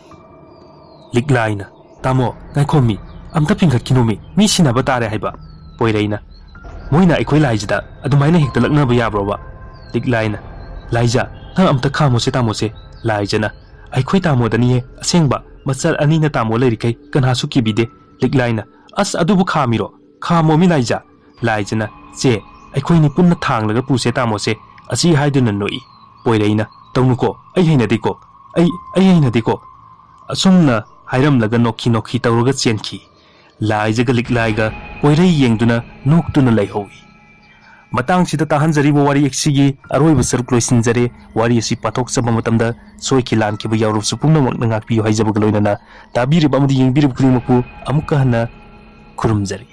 ꯂꯤꯛꯂꯥꯏꯅ, "ꯇꯥꯃꯣ, ꯉꯥꯏꯈꯣꯃꯤ, ꯑꯝꯇ ꯐꯤꯡꯒꯠꯈꯤꯅꯣꯃꯤ, ꯃꯤ ꯁꯤꯟꯅꯕ ꯇꯥꯔꯦ ꯍꯥꯏꯕ"꯫ ꯄꯣꯏꯔꯩꯅ, "ꯃꯣꯏꯅ ꯑꯩꯈꯣꯏ ꯂꯥꯏꯖꯗ ꯑꯗꯨꯃꯥꯏꯅ ꯍꯦꯛꯇ ꯂꯛꯅꯕ ꯌꯥꯕ꯭ꯔꯣꯕ?" ꯂꯤꯛꯂꯥꯏꯅ, "ꯂꯥꯏꯖ, ꯅꯪ ꯑꯝꯇ ꯈꯥꯝꯃꯣꯁꯦ ꯇꯥꯃꯣꯁꯦ"꯫ ꯂꯥꯏꯖꯅ, "ꯑꯩꯈꯣꯏ ꯇꯥꯃꯣꯗꯅꯤꯍꯦ ꯑꯁꯦꯡꯕ, ꯃꯆꯜ ꯑꯅꯤꯅ ꯇꯥꯃꯣ ꯂꯩꯔꯤꯈꯩ ꯀꯅꯥꯁꯨ ꯀꯤꯕꯤꯗꯦ"꯫ ꯂꯤꯛꯂꯥꯏꯅ, "ꯑꯁ, ꯑꯗꯨꯕꯨ ꯈꯥꯝꯃꯤꯔꯣ? ꯈꯥꯝꯃꯣꯃꯤ ꯂꯥꯏꯖ"꯫ ꯂꯥꯏꯖꯅ, "ꯆꯦ, ꯑꯩꯈꯣꯏꯅꯤ ꯄꯨꯟꯅ ꯊꯥꯡꯂꯒ ꯄꯨꯁꯦ ꯇꯥꯃꯣꯁꯦ"꯫ ꯑꯁꯤ ꯍꯥꯏꯗꯨꯅ ꯅꯣꯛꯏ꯫ ꯄꯣꯏꯔꯩꯅ, "ꯇꯧꯅꯨꯀꯣ, ꯑꯩ ꯍꯩꯅꯗꯦꯀꯣ, ꯑꯩ, ꯑꯩ ꯍꯩꯅꯗꯦꯀꯣ"꯫ ꯑꯁꯨꯝꯅ ꯍꯥꯏꯔꯝꯂꯒ ꯅꯣꯛꯈꯤ ꯅꯣꯛꯈꯤ ꯇꯧꯔꯒ ꯆꯦꯟꯈꯤ꯫ ꯂꯥꯏꯖꯒ ꯂꯤꯛꯂꯥꯏꯒ ꯄꯣꯏꯔꯩ ꯌꯦꯡꯗꯨꯅ ꯅꯣꯛꯇꯨꯅ ꯂꯩꯍꯧꯏ꯫ ꯃꯇꯥꯡꯁꯤꯗ ꯇꯥꯍꯟꯖꯔꯤꯕ ꯋꯥꯔꯤ ꯑꯁꯤꯒꯤ ꯑꯔꯣꯏꯕ ꯁꯔꯨꯛ ꯂꯣꯏꯁꯤꯟꯖꯔꯦ꯫ ꯋꯥꯔꯤ ꯑꯁꯤ ꯄꯥꯊꯣꯛꯆꯕ ꯃꯇꯝꯗ ꯁꯣꯏꯈꯤ ꯂꯥꯟꯈꯤꯕ ꯌꯥꯎꯔꯕꯁꯨ ꯄꯨꯝꯅꯃꯛꯅ ꯉꯥꯛꯄꯤꯌꯨ ꯍꯥꯏꯖꯕꯒ ꯂꯣꯏꯅꯅ ꯇꯥꯕꯤꯔꯤꯕ ꯑꯃꯗꯤ ꯌꯦꯡꯕꯤꯔꯤꯕ ꯈꯨꯗꯤꯡꯃꯛꯄꯨ ꯑꯃꯨꯛꯀ ꯍꯟꯅ ꯈꯨꯔꯨꯝꯖꯔꯤ꯫